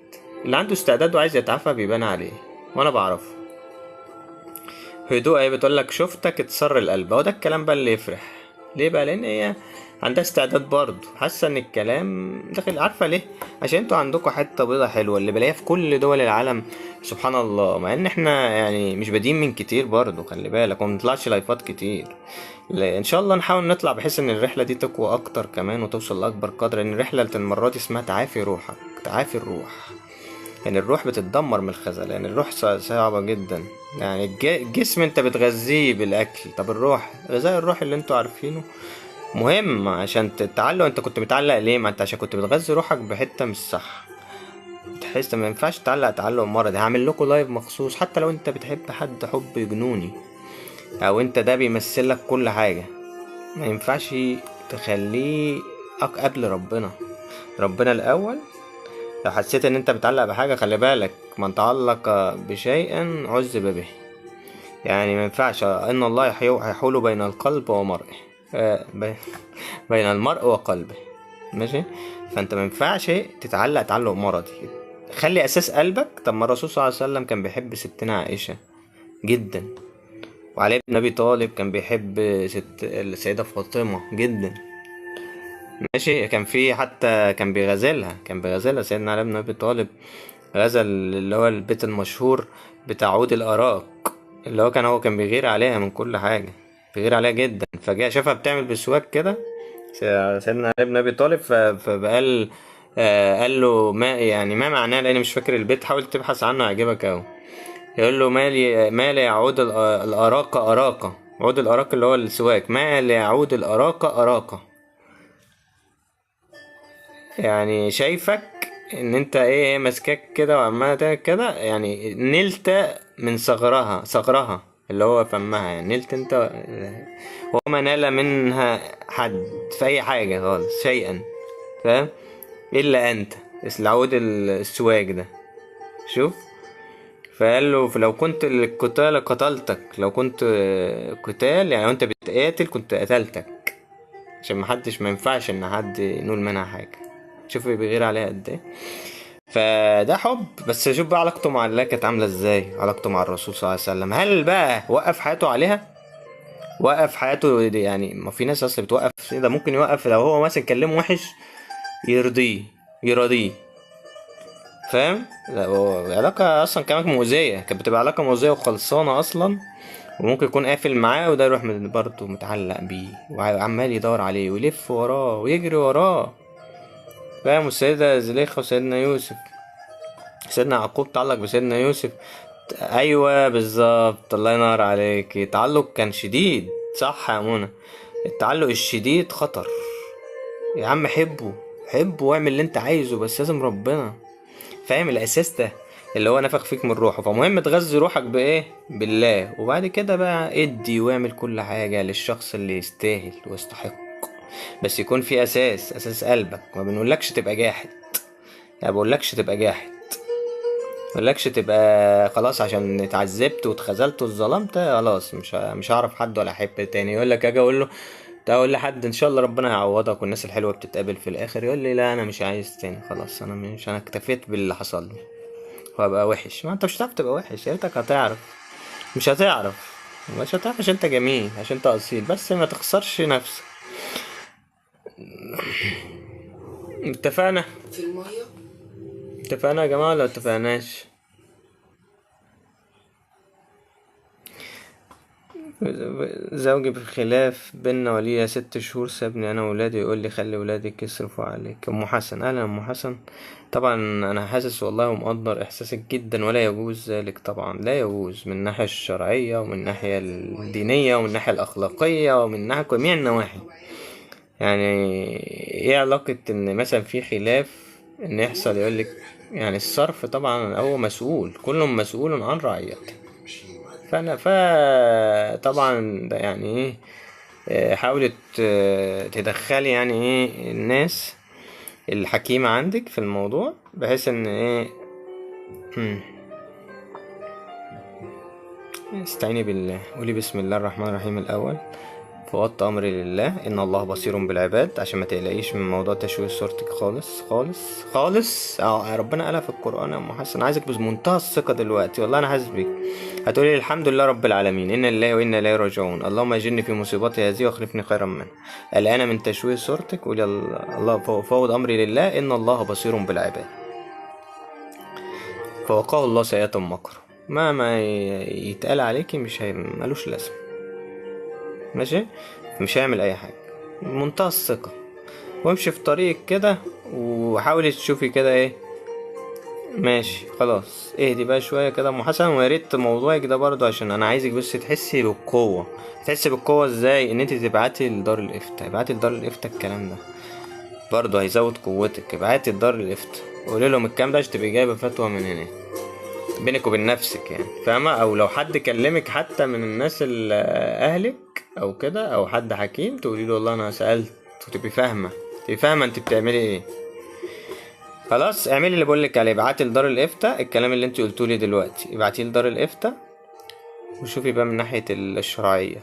اللي عنده استعداد وعايز يتعافى بيبان عليه، وانا بعرفه. هدوء اهي بتقول لك شفتك اتسر القلب، هو ده الكلام بقى اللي يفرح. ليه بقى؟ لان هي عندها استعداد برضه، حاسه ان الكلام داخل. عارفه ليه؟ عشان انتوا عندكم حتة بيضة حلوة اللي بلاقيها في كل دول العالم سبحان الله، مع ان احنا يعني مش بادئين من كتير برضه، خلي بالك، وما بنطلعش لايفات كتير. لا، ان شاء الله نحاول نطلع بحيث ان الرحلة دي تقوى اكتر كمان وتوصل لاكبر قدر. لان الرحلة المرة دي اسمها تعافي روحك، تعافي الروح. يعني الروح بتتدمر من الخزل، يعني الروح صعبة جدا. يعني الجسم انت بتغذيه بالاكل، طب الروح، غذاء الروح اللي انتوا عارفينه مهم عشان تتعلق. انت كنت متعلق ليه؟ ما انت عشان كنت بتغذي روحك بحتة مش صح. بتحس ما ينفعش تعلق تعلق مرضي. هعمل لكم لايف مخصوص، حتى لو انت بتحب حد حب جنوني او انت ده بيمثل لك كل حاجة، ما ينفعش تخليه قبل ربنا. ربنا الاول. لو حسيت ان انت بتعلق بحاجة، خلي بالك، من تعلق بشيء عذب به. يعني ما ينفعش، ان الله يحول بين القلب ومرئه، بين المرء وقلبه، ماشي؟ فانت ما ينفعش تتعلق تعلق مرضي. خلي اساس قلبك. طب ما الرسول صلى الله عليه وسلم كان بيحب ستنا عائشة جدا، وعلي بن ابي طالب كان بيحب السيدة فاطمة جدا، ماشي؟ كان في حتى كان بيغازلها، كان بيغازلها سيدنا علي بن ابي طالب، غزل اللي هو البيت المشهور بتاع عود الاراك، اللي هو كان هو كان بيغير عليها من كل حاجة، بيغير عليها جدا. فجاء شافها بتعمل بسواك كده سيدنا علي بن ابي طالب، فقال، قال له ما يعني ما معناه، لاني مش فاكر البيت، حاول تبحث عنه هيعجبك اهو. يقول له ما لا يعود الاراك اراك، عود الاراك اللي هو السواك، ما لا يعود الاراك اراك، يعني شايفك ان انت ايه ماسكاك كده وعماله تعمل كده، يعني نلت من ثغرها، ثغرها اللي هو فمها يعني، نلت انت وما نال منها حد في اي حاجة خالص شيئا، فاهم؟ الا انت، العود السواك ده. شوف، فقال له لو كنت القتال قتلتك، لو كنت قتال يعني وانت بتقاتل كنت قتلتك، عشان محدش، ما ينفعش ان حد ينول منها حاجة. شوف بيغير عليها قد ايه. فده حب. بس شوف بقى علاقته مع الله كانت عاملة ازاي، علاقته مع الرسول صلى الله عليه وسلم. هل بقى وقف حياته عليها؟ وقف حياته يعني، ما في ناس اصلا بتوقف ده، ممكن يوقف لو هو مثلا كلمة وحش يرضيه، يراضيه، فاهم؟ لا، هو علاقة اصلا كمان مؤذية، كانت بتبقى علاقة مؤذية وخلصانة اصلا، وممكن يكون قافل معاه وده يروح برضه متعلق بيه وعمال يدور عليه ويلف وراه ويجري وراه، فاهم؟ والسيدة زليخة وسيدنا يوسف، سيدنا يعقوب تعلق بسيدنا يوسف. ايوه بالظبط، الله ينور عليك. التعلق كان شديد، صح يا منى؟ التعلق الشديد خطر يا عم. حبه، حبه واعمل اللي انت عايزه، بس لازم ربنا، فاهم؟ الاساس ده اللي هو نفخ فيك من روحه. فمهم تغذي روحك بايه؟ بالله. وبعد كده بقى ادي واعمل كل حاجة للشخص اللي يستاهل ويستحق، بس يكون في اساس، اساس قلبك. ما بنقولكش تبقى جاحد، يعني بقولكش تبقى جاحد، مقولكش تبقى خلاص عشان اتعذبت واتخذلت واتظلمت خلاص مش هعرف حد ولا احب تاني. يقول لك اجي اقول له، اقول لحد ان شاء الله ربنا هيعوضك والناس الحلوة بتتقابل في الاخر، يقول لي لا انا مش عايز تاني، خلاص انا مش، انا اكتفيت باللي حصل لي وابقى وحش. ما انت مش هتعرف تبقى وحش، يا ريتك هتعرف. مش هتعرف، مش هتعرف، عشان انت جميل، عشان انت اصيل، بس ما تخسرش نفسك. اتفقنا؟ في المية. اتفقنا يا جماعة ولا اتفقناش؟ زوجي بخلاف بينا وليا 6 شهور سابني انا وولادي، يقول لي خلي ولادك يصرفوا عليك. ام حسن، اهلا ام حسن. طبعا انا حاسس والله ومقدر احساسك جدا، ولا يجوز ذلك طبعا، لا يجوز من الناحية الشرعية ومن الناحية الدينية ومن الناحية الاخلاقية ومن ناحية جميع النواحي. يعني ايه علاقة ان مثلا في خلاف ان يحصل يقول لك يعني الصرف؟ طبعا هو مسؤول، كل مسؤول عن رعيته. فانا طبعا ده يعني ايه، حاولت تدخلي يعني ايه الناس الحكيمة عندك في الموضوع، بحيث ان ايه، استعيني بالله، قولي بسم الله الرحمن الرحيم الاول، فوضت امري لله ان الله بصير بالعباد، عشان ما تقلقيش من موضوع تشويه صورتك خالص خالص خالص. ربنا قالها في القران يا ام حسن. عايزك بمنتهى الثقة دلوقتي، والله انا حاسس بيك. هتقولي الحمد لله رب العالمين، انا لله وانا اليه راجعون، اللهم اجرني في مصيبتي هذه واخلفني خيرا منها. قلقانة من تشويه صورتك، قولي الله فوض امري لله ان الله بصير بالعباد. فوقاه الله سيئات مكره. ما يتقال عليكي مش ملوش لازمه، ماشي؟ مش هيعمل اي حاجة، بمنتهى الثقة. وامشي في طريقك كده، وحاولي تشوفي كده ايه. ماشي خلاص، اهدي بقى شوية كده يا ام حسن. ويا ريت موضوعك ده برضه، عشان انا عايزك بس تحسي بالقوة. تحسي بالقوة ازاي؟ ان انت تبعتي لدار الافتاء. ابعتي لدار الافتاء الكلام ده برضه هيزود قوتك. ابعتي لدار الافتاء، قولي لهم الكلام ده عشان تبقي جايبه فتوى من هنا بينك وبين نفسك يعني، فاهمه؟ او لو حد كلمك حتى من الناس اهلك او كده، او حد حكيم، تقولي له والله انا سالت، وتبقي فاهمه، تبقي فاهمه انت بتعملي ايه. خلاص اعملي اللي بقولك عليه، ابعتي لدار الافتاء الكلام اللي انت قلتولي لي دلوقتي، ابعتيه لدار الافتاء وشوفي بقى من ناحية الشرعية.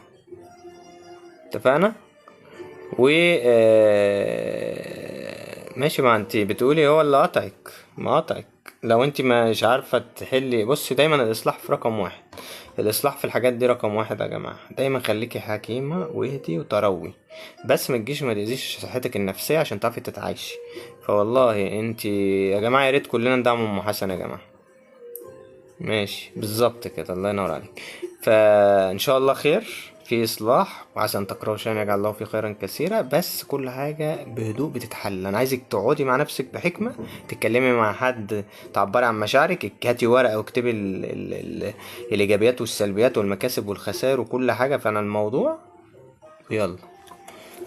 اتفقنا؟ و ماشي. ما انت بتقولي هو اللي قطعك، ما قطعك. لو انت مش عارفه تحلي، بصي دايما الاصلاح في رقم 1، الاصلاح في الحاجات دي رقم 1 يا جماعة. دايما خليكي حكيمة واهدي وتروي، بس ما تجيش ما تاذيش صحتك النفسية عشان تعرفي تتعايشي. فوالله انت يا جماعة يا ريت كلنا ندعم ام حسن يا جماعة. ماشي بالظبط كده، الله ينور عليك. فان شاء الله خير في اصلاح، وعسى ان تكرهوا شيئا يجعل الله فيه خيرا كثيرا. بس كل حاجة بهدوء بتتحل. انا عايزك تقعدي مع نفسك بحكمه، تتكلمي مع حد، تعبري عن مشاعرك، هاتي ورقة واكتبي ال ال ال الايجابيات والسلبيات والمكاسب والخسائر وكل حاجة. فانا الموضوع يلا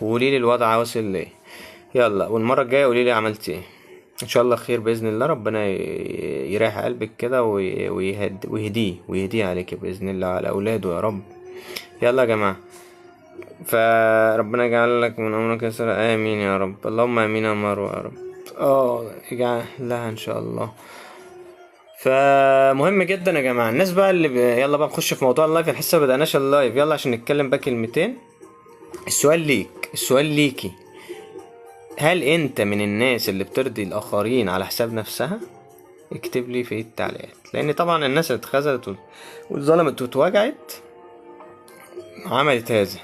وقولي لي الوضع واصل ليه، يلا. والمرة الجاية قولي لي عملتي ايه. ان شاء الله خير باذن الله، ربنا يريح قلبك كده ويهديه ويهديه عليك باذن الله، على اولاده يا رب. يلا يا جماعة، فربنا يجعل لك من امرك يسرا، امين يا رب، اللهم امين يا مروه يا رب. اجعل لها ان شاء الله. فمهم جدا يا جماعة الناس بقى اللي يلا بقى نخش في موضوع ال live، لسه ما بدأناش ال live، يلا عشان نتكلم بقى كلمتين. السؤال ليك، السؤال ليكي، هل انت من الناس اللي بترضي الاخرين على حساب نفسها؟ اكتب لي في التعليقات، لان طبعا الناس اللي اتخذلت واتظلمت واتوجعت عملت هذا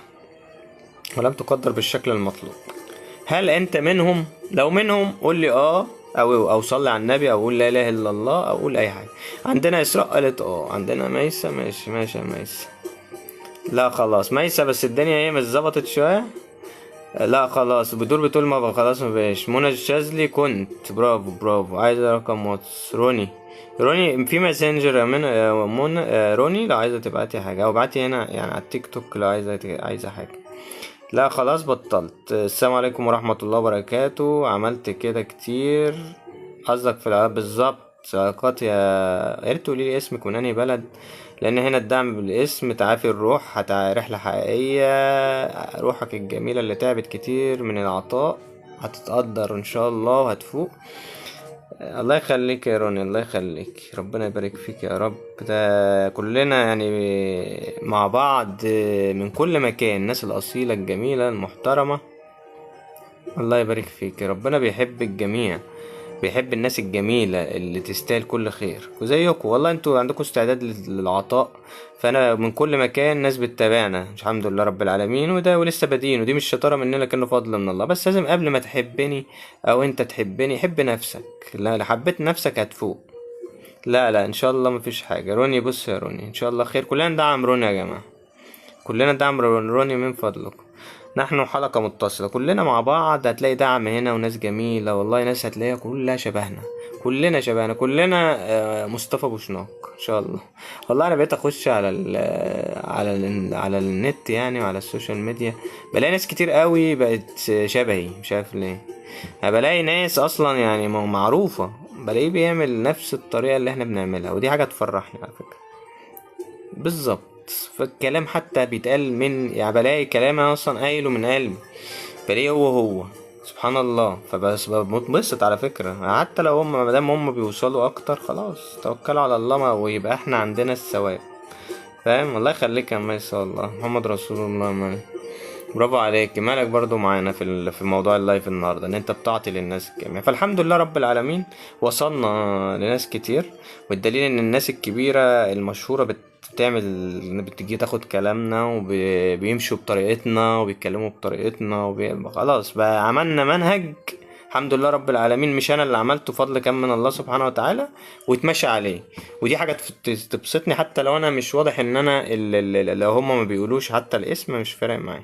ولم تقدر بالشكل المطلوب. هل انت منهم؟ لو منهم قول لي او صلي على النبي، او قول لا اله الا الله، او قول اي حاجة. عندنا اسراء قالت عندنا ميسة، ماشي ماشي يا ميسة. لا خلاص ميسة، بس الدنيا ايه مش ظبطت شوية. لا خلاص بدور بتقول ما خلاص ما بقاش. منى الشاذلي كنت برافو برافو. عايزه رقم واتس روني، روني في ماسنجر يا منى، يا منى، روني لو عايزه تبعتي حاجة، او ابعتي هنا يعني على التيك توك لو عايزه حاجة. لا خلاص بطلت. السلام عليكم ورحمة الله وبركاته. عملت كده كتير. قصدك في العلاقات؟ بالظبط علاقات. يا ريت تقولي لي اسمك ومن انهي بلد، لان هنا الدعم بالاسم. تعافي الروح، رحلة حقيقية، روحك الجميلة اللي تعبت كتير من العطاء هتتقدر ان شاء الله وهتفوق. الله يخليك يا روني، الله يخليك، ربنا يبارك فيك يا رب. ده كلنا يعني مع بعض من كل مكان، الناس الأصيلة الجميلة المحترمة، الله يبارك فيك. ربنا بيحب الجميع، بيحب الناس الجميلة اللي تستاهل كل خير وزيكم. والله انتوا عندكم استعداد للعطاء، فانا من كل مكان ناس بتتابعنا الحمد لله رب العالمين. وده ولسه بادئين، ودي مش شطارة مننا لكنه فضل من الله. بس لازم قبل ما تحبني او انت تحبني حب نفسك. لا لا، حبيت نفسك هتفوق. لا لا ان شاء الله مفيش حاجة. روني بص يا روني ان شاء الله خير، كلنا ندعم روني يا جماعة، كلنا ندعم روني من فضلكم. نحن حلقة متصلة كلنا مع بعض، هتلاقي دعم هنا وناس جميلة والله، ناس هتلاقيها كلها شبهنا، كلنا شبهنا، كلنا مصطفى بوشناق ان شاء الله. والله انا بقيت اخش على ال على ال على النت يعني وعلى ال social media، بلاقي ناس كتير قوي بقت شبهي، مش عارف ليه. انا بلاقي ناس اصلا يعني معروفة، بلاقيه بيعمل نفس الطريقة اللي احنا بنعملها، ودي حاجة تفرحني على فكرة. بالظبط، فالكلام حتى بيتقال من يعني، بلاقي كلام انا اصلا قايله من قلبي، بلاقيه هو هو سبحان الله. فبس بتبسط على فكرة، حتى لو هم ما دام هم بيوصلوا اكتر خلاص توكلوا على الله، ويبقى احنا عندنا الثواب، فاهم؟ الله يخليك يا ميسة، والله محمد رسول الله. مالك برافو عليك، مالك برضو معانا في موضوع ال live النهارده، ان انت بتعطي للناس الجميع. فالحمد لله رب العالمين وصلنا لناس كتير، والدليل ان الناس الكبيرة المشهورة بتعمل، بتيجي تاخد كلامنا وبيمشوا بطريقتنا وبيتكلموا بطريقتنا خلاص بقى عملنا منهج الحمد لله رب العالمين. مش انا اللي عملته، فضل كان من الله سبحانه وتعالى واتمشى عليه، ودي حاجة تبسطني حتى لو انا مش واضح ان انا لو هما ما بيقولوش حتى الاسم مش فارق معايا.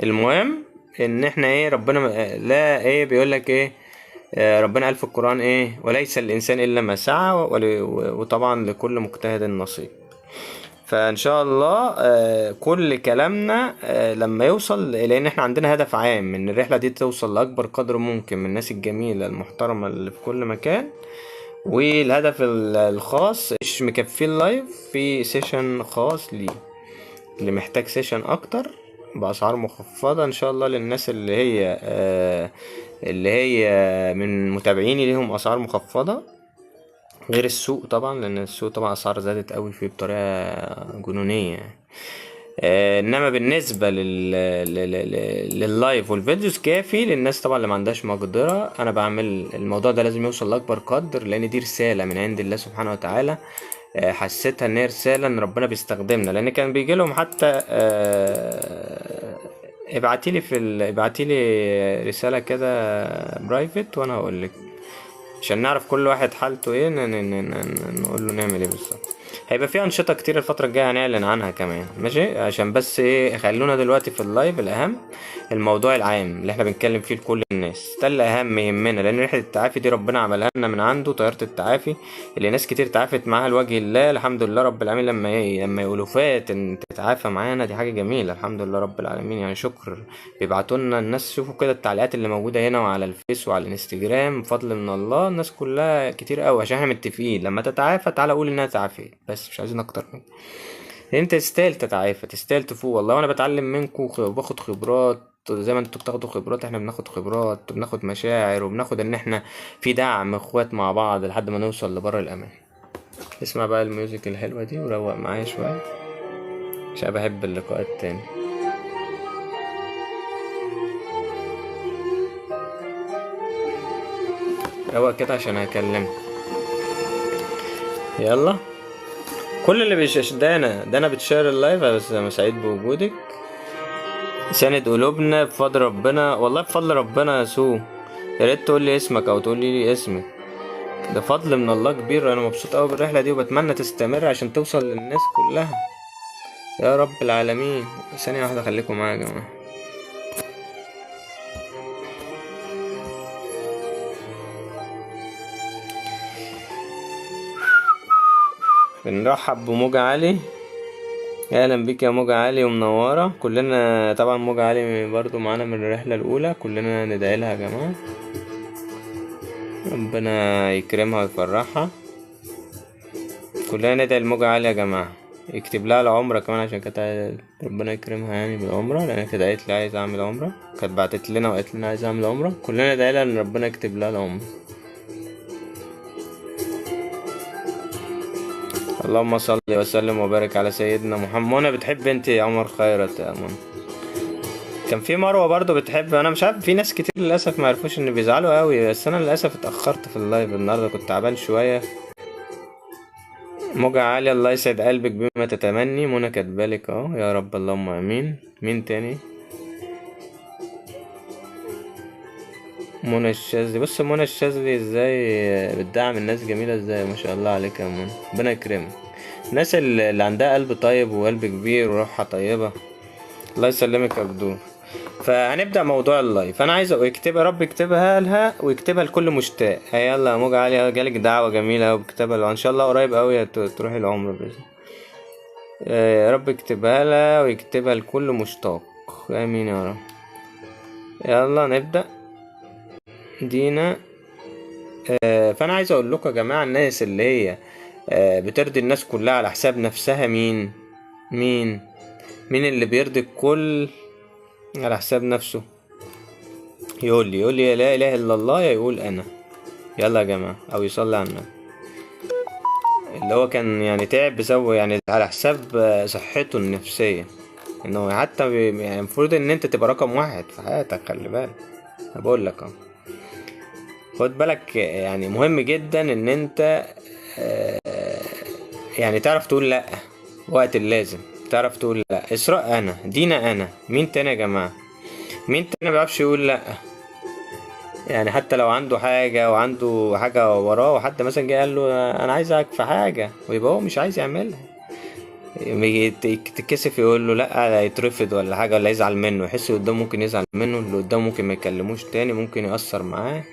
المهم ان احنا ايه، ربنا لا ايه بيقول لك ايه، ربنا قال في القرآن ايه، وليس الانسان الا ما سعى، وطبعا لكل مجتهد نصيب. فان شاء الله كل كلامنا لما يوصل، لان احنا عندنا هدف عام ان الرحلة دي توصل لاكبر قدر ممكن من الناس الجميلة المحترمة اللي في كل مكان. والهدف الخاص مش مكفيه ال live، في session خاص ليه اللي محتاج session اكتر باسعار مخفضة ان شاء الله، للناس اللي هي من متابعيني ليهم اسعار مخفضة غير السوق طبعا، لان السوق طبعا اسعار زادت قوي فيه بطريقة جنونيه يعني. انما بالنسبة لل live وال videos كافي للناس طبعا اللي ما عندهاش مقدره. انا بعمل الموضوع ده لازم يوصل لاكبر قدر، لان دي رسالة من عند الله سبحانه وتعالى. حسيتها ان هي رسالة ان ربنا بيستخدمنا، لان كان بيجي لهم حتى ابعتيلي ابعتيلي رسالة كده private وانا هقولك، عشان نعرف كل واحد حالته ايه، نقول له نعمل ايه بالظبط. هيبقى في انشطة كتير الفترة الجاية هنعلن عنها كمان، ماشي؟ عشان بس ايه، خلونا دلوقتي في ال live الاهم، الموضوع العام اللي احنا بنتكلم فيه لكل الناس، ده اللي اهم يهمنا، لان رحله التعافي دي ربنا عملها لنا من عنده، طيارة التعافي اللي ناس كتير تعافت معاها لوجه الله الحمد لله رب العالمين. لما ايه، لما يقولوا فات ان بتتعافى معانا، دي حاجة جميلة الحمد لله رب العالمين. يعني شكر بيبعتوا لنا الناس، شوفوا كده التعليقات اللي موجودة هنا وعلى الفيس وعلى الانستجرام، فضل من الله الناس كلها كتير قوي، عشان احنا متفقين لما تتعافى تعالى قول انها تعافيت، بس مش عايزين اكتر من كده. انت تستاهل تتعافى، تستاهل تفوق والله. وانا بتعلم منكم وباخد خبرات زي ما انتوا بتاخدوا خبرات، احنا بناخد خبرات وبناخد مشاعر وبناخد ان احنا في دعم اخوات مع بعض لحد ما نوصل لبر الامان. اسمع بقى ال music الحلوة دي وروق معايا شوية عشان بحب اللقاءات تاني. روق كده عشان هكلمك. يلا كل اللي بيش دانا بتشير ال live، بس انا سعيد بوجودك. ساند قلوبنا بفضل ربنا، والله بفضل ربنا يا سو. يا ريت تقول لي اسمك او تقول لي اسمك، ده فضل من الله كبير. انا مبسوط قوي بالرحله دي وبتمنى تستمر عشان توصل للناس كلها يا رب العالمين. ثانية واحدة خليكم معايا يا جماعة. بنرحب بموجة علي، اهلا بيك يا موجة علي ومنورة كلنا. طبعا موجة علي برضو معانا من الرحلة الاولى، كلنا ندعي لها يا جماعة ربنا يكرمها ويفرحها. كلنا ندعي لموجة علي يا جماعة، يكتب لها العمرة كمان عشان كانت ربنا يكرمها يعني بالعمرة، لأن كانت قالت لي عايزة أعمل عمرة، كانت بعتت لنا وقالت لنا عايزة أعمل عمرة. كلنا ندعي لها إن ربنا يكتب لها العمرة. اللهم صل وسلم وبارك على سيدنا محمد. منى بتحب انت يا عمر خيرت يا منى. كان في مروه برضو بتحب، انا مش عارف في ناس كتير للاسف ما عرفوش ان بيزعلوا قوي، بس انا للاسف اتاخرت في ال live النهارده كنت تعبان شوية. موجة عالية الله يسعد قلبك بما تتمني، منى كاتبالك اهو يا رب اللهم امين. مين تاني؟ منى الشاذلي. بص منى الشاذلي ازاي بتدعم الناس، جميلة ازاي ما شاء الله عليك يا منى، ربنا يكرمك. الناس اللي عندها قلب طيب وقلب كبير وروحها طيبة، الله يسلمك يا بدور. فهنبدأ موضوع ال live. انا عايز اكتبها، رب يكتبها لها ويكتبها لكل مشتاق. يلا يا موجة عالية جالك دعوة جميلة وبكتبها لها ان شاء الله قريب قوي تروحي العمرة باذن الله. يا رب يكتبها لها ويكتبها لكل مشتاق، امين يا رب. يلا نبدأ دينا. فانا عايز اقول لكم يا جماعة، الناس اللي هي بترضي الناس كلها على حساب نفسها، مين مين مين اللي بيرضي الكل على حساب نفسه؟ يقول لي لا اله الا الله، يا يقول انا. يلا يا جماعة، او يصلي على النبي. اللي هو كان يعني تعب بسبب يعني على حساب صحته النفسية، انه حتى يعني المفروض ان انت تبقى رقم واحد في حياتك. خلي بالك، انا بقول لك اهو، خد بالك، يعني مهم جدا ان انت يعني تعرف تقول لا وقت اللازم، تعرف تقول لا. اسراء انا، دينا انا، مين تاني يا جماعة؟ مين تاني ما بيعرفش يقول لا؟ يعني حتى لو عنده حاجة وعنده حاجة وراه، وحد مثلا جه قال له انا عايزك في حاجة، ويبقى هو مش عايز يعملها، يتكسف يقول له لا، يترفض ولا حاجة، ولا يزعل منه، يحس اللي قدامه ممكن يزعل منه، اللي قدامه ممكن ما يكلموش تاني، ممكن يأثر معاه.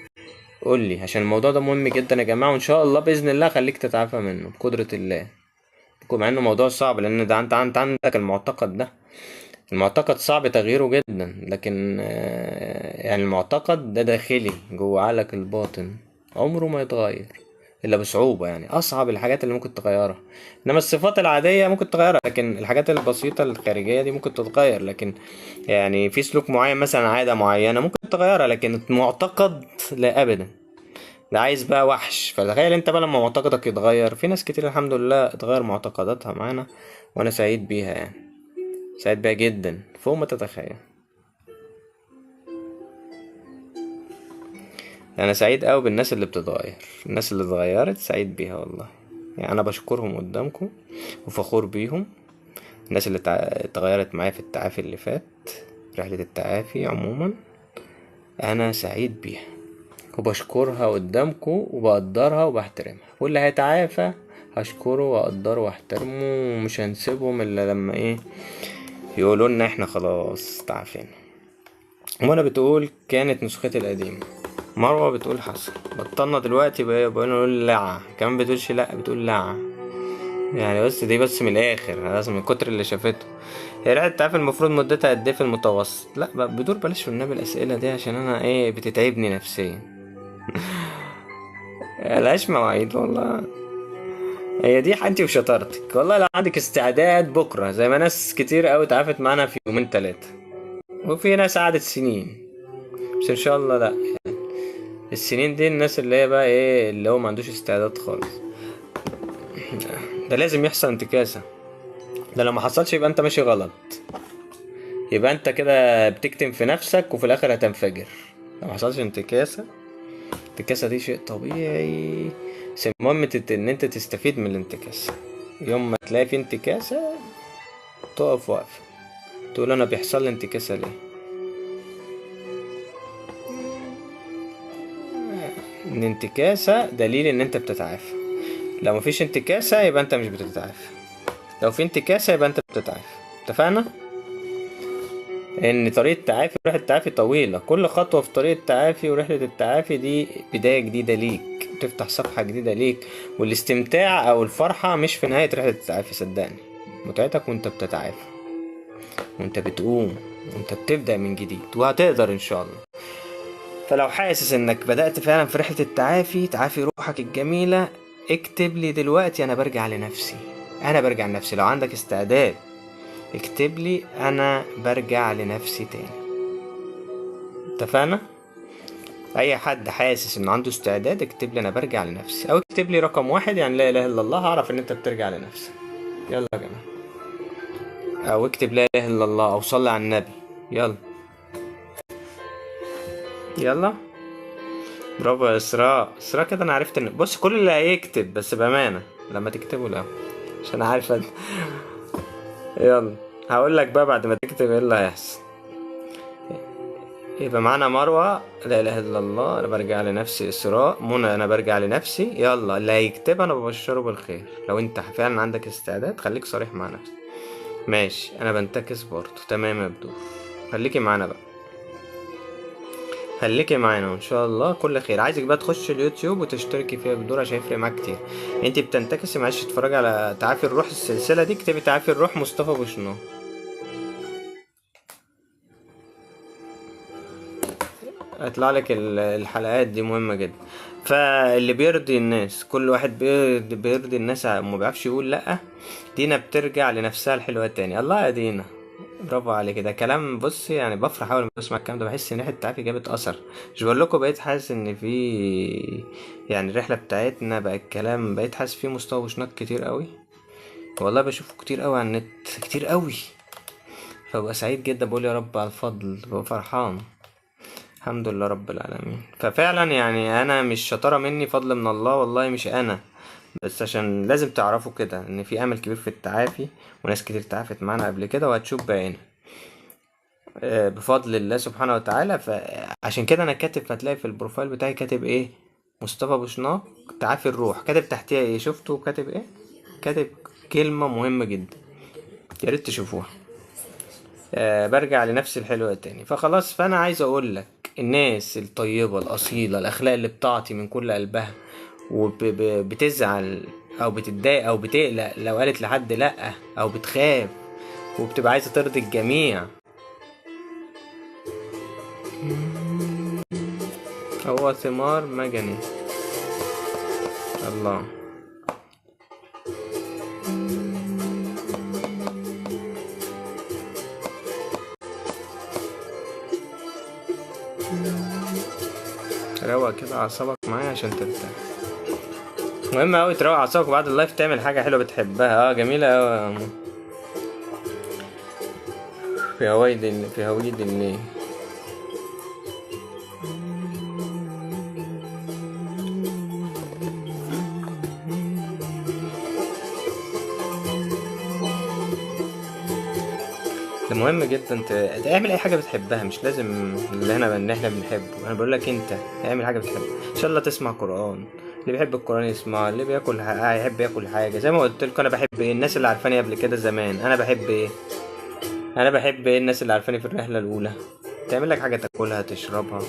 قول لي، عشان الموضوع ده مهم جدا يا جماعة، وان شاء الله باذن الله خليك تتعافى منه بقدره الله، مع انه موضوع صعب، لان ده انت عندك المعتقد ده، المعتقد صعب تغييره جدا، لكن يعني المعتقد ده داخلي جوه عقلك الباطن، عمره ما يتغير الا بصعوبة، يعني اصعب الحاجات اللي ممكن تغيرها. انما الصفات العادية ممكن تغيرها، لكن الحاجات البسيطة الخارجية دي ممكن تتغير، لكن يعني في سلوك معين مثلا، عادة معينة ممكن تغيرها، لكن المعتقد لا ابدا. ده عايز بقى وحش. فتخيل انت بقى لما معتقدك يتغير. في ناس كتير الحمد لله اتغير معتقداتها معانا، وانا سعيد بيها، يعني سعيد بيها جدا فوق ما تتخيل. انا سعيد قوي بالناس اللي بتتغير، الناس اللي اتغيرت سعيد بيها والله. يعني انا بشكرهم قدامكم وفخور بيهم، الناس اللي اتغيرت معايا في التعافي اللي فات، رحلة التعافي عموما انا سعيد بيها وبشكرها قدامكم وبقدرها وبحترمها. واللي هيتعافى هشكره واقدره واحترمه، ومش هنسيبهم الا لما ايه يقولوا لنا احنا خلاص تعافينا. وانا بتقول كانت نسختي القديمة، مروة بتقول حصل بطلنا دلوقتي، بقينا نقول لع، كمان بتقولش لا بتقول لع. يعني بس دي بس من الاخر، لازم من كتر اللي شافته. هي رحلة التعافي المفروض مدتها قد ايه في المتوسط؟ لا بدور بلاش والنبي الاسئلة دي، عشان انا ايه بتتعبني نفسيا. ملهاش مواعيد والله، هي دي انت وشطارتك والله. لو عندك استعداد بكره، زي ما ناس كتير قوي تعافت معانا في يومين ثلاثة، وفي ناس قعدت سنين، بس ان شاء الله لا يعني السنين دي الناس اللي هي بقى ايه اللي هو ما عندوش استعداد خالص، ده لازم يحصل انتكاسه. ده لو ما حصلش يبقى انت ماشي غلط، يبقى انت كده بتكتم في نفسك وفي الاخر هتنفجر. لو ما حصلش انتكاسه، الانتكاسه دي شيء طبيعي، بس المهم ان انت تستفيد من الانتكاسه. يوم ما تلاقي في انتكاسه تقف وقفه، تقول انا بيحصل لي انتكاسه ليه؟ ان انتكاسه دليل ان انت بتتعافى. لو مفيش انتكاسه يبقى انت مش بتتعافى، لو في انتكاسه يبقى انت بتتعافى. اتفقنا؟ ان طريق التعافي ورحلة التعافي طويلة، كل خطوة في طريق التعافي ورحلة التعافي دي بداية جديدة ليك، بتفتح صفحة جديدة ليك. والاستمتاع او الفرحة مش في نهاية رحلة التعافي، صدقني متعتك وانت بتتعافى، وانت بتقوم، وانت بتبدأ من جديد، وهتقدر ان شاء الله. فلو حاسس انك بدأت فعلا في رحلة التعافي، تعافي روحك الجميلة، اكتب لي دلوقتي انا برجع لنفسي، انا برجع لنفسي. لو عندك استعداد اكتب لي انا برجع لنفسي تاني. اتفقنا؟ اي حد حاسس انه عنده استعداد اكتب لي انا برجع لنفسي، او اكتب لي رقم 1 يعني لا اله الا الله، هعرف ان انت بترجع لنفسك. يلا يا جماعة، او اكتب لا اله الا الله، او صلي على النبي. يلا يلا، برافو يا اسراء. اسراء كده انا عرفت ان بص كل اللي هيكتب، بس بامانه لما تكتبه الاول عشان عارفه. يلا هقول لك بقى بعد ما تكتب ايه اللي هيحصل. يبقى معانا مروه لا اله الا الله، انا برجع لنفسي. اسراء، منى انا برجع لنفسي. يلا اللي هيكتب انا ببشره بالخير. لو انت فعلا عندك استعداد خليك صريح مع نفسك. ماشي انا بنتكس برضه، تمام يا بدور، خليكي معانا بقى، خليكي معانا وان شاء الله كل خير. عايزك بقى تخش اليوتيوب وتشتركي فيها بدور عشان يفرق معاك كتير. انت بتنتكسي، معلش اتفرجي على تعافي الروح السلسلة دي، اكتبي تعافي الروح مصطفى بوشناق، هيطلع لك الحلقات دي مهمة جدا. فاللي بيرضي الناس، كل واحد بيرضي الناس وما بيعرفش يقول لا. دينا بترجع لنفسها الحلوة تاني. الله يا دينا، برافو عليك. ده كلام بص يعني بفرح اول ما بسمع الكلام ده، بحس ان ريحه التعافي جابت اثر. مش بقول لكم بقيت حاسس ان في يعني الرحلة بتاعتنا بقى الكلام، بقيت حاسس في مستوى بوشناق كتير قوي والله، بشوفه كتير قوي على النت كتير قوي، فببقى سعيد جدا، بقول يا رب على الفضل، ببقى فرحان الحمد لله رب العالمين. ففعلا يعني انا مش شطارة مني، فضل من الله والله، مش انا بس، عشان لازم تعرفوا كده ان في امل كبير في التعافي، وناس كتير تعافت معانا قبل كده وهتشوف بعينها بفضل الله سبحانه وتعالى. فعشان كده انا كاتب، هتلاقي في ال profile بتاعي كاتب ايه، مصطفى بوشناق تعافي الروح، كاتب تحتيها ايه، شفتوا كاتب ايه؟ كاتب كلمة مهمة جدا يا ريت تشوفوها، برجع لنفسي الحلوة تاني. فخلاص، فانا عايز اقول لك الناس الطيبة الأصيلة، الأخلاق اللي بتعطي من كل قلبها وبتزعل أو بتتضايق أو بتقلق لو قالت لحد لأ، أو بتخاف وبتبقى عايزة ترضي الجميع، هو ثمار مجني. الله، روق كده اعصابك معايا عشان ترتاح. مهم اوي تروق اعصابك بعد اللايف، تعمل حاجة حلوة بتحبها. جميلة اوي. في هوايد، في هويد الليل. ده مهم جدا تعمل اي حاجة بتحبها، مش لازم اللي احنا بنحبه. انا بقول لك انت اعمل حاجة بتحبها، ان شاء الله تسمع قران، اللي بيحب القران يسمع، اللي بياكل يحب ياكل حاجة. زي ما قلت لكم انا بحب ايه، الناس اللي عارفاني قبل كده زمان انا بحب ايه، انا بحب ايه، الناس اللي عارفاني في الرحلة الاولى تعمل لك حاجة تاكلها تشربها.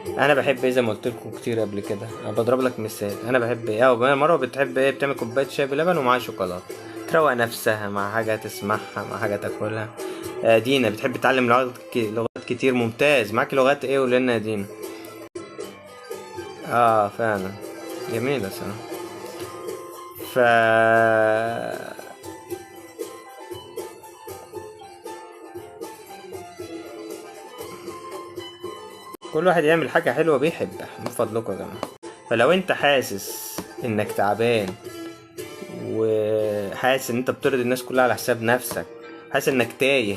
انا بحب ايه زي ما قلت لكم كتير قبل كده، انا بضرب لك مثال. انا بحب ايه؟ او مروه بتحب ايه؟ بتعمل كوباية شاي بلبن ومعاها شوكولاتة، تروق نفسها مع حاجة تسمعها، مع حاجة تاكلها. دينا بتحب تتعلم لغات كتير، ممتاز. معاكي لغات ايه؟ قولي لنا يا دينا. فعلا جميلة صراحة. ف كل واحد يعمل حاجة حلوة بيحبها، من فضلكم يا جماعة. فلو انت حاسس انك تعبان، وحاسس ان انت بترضي الناس كلها على حساب نفسك، حاسس انك تايه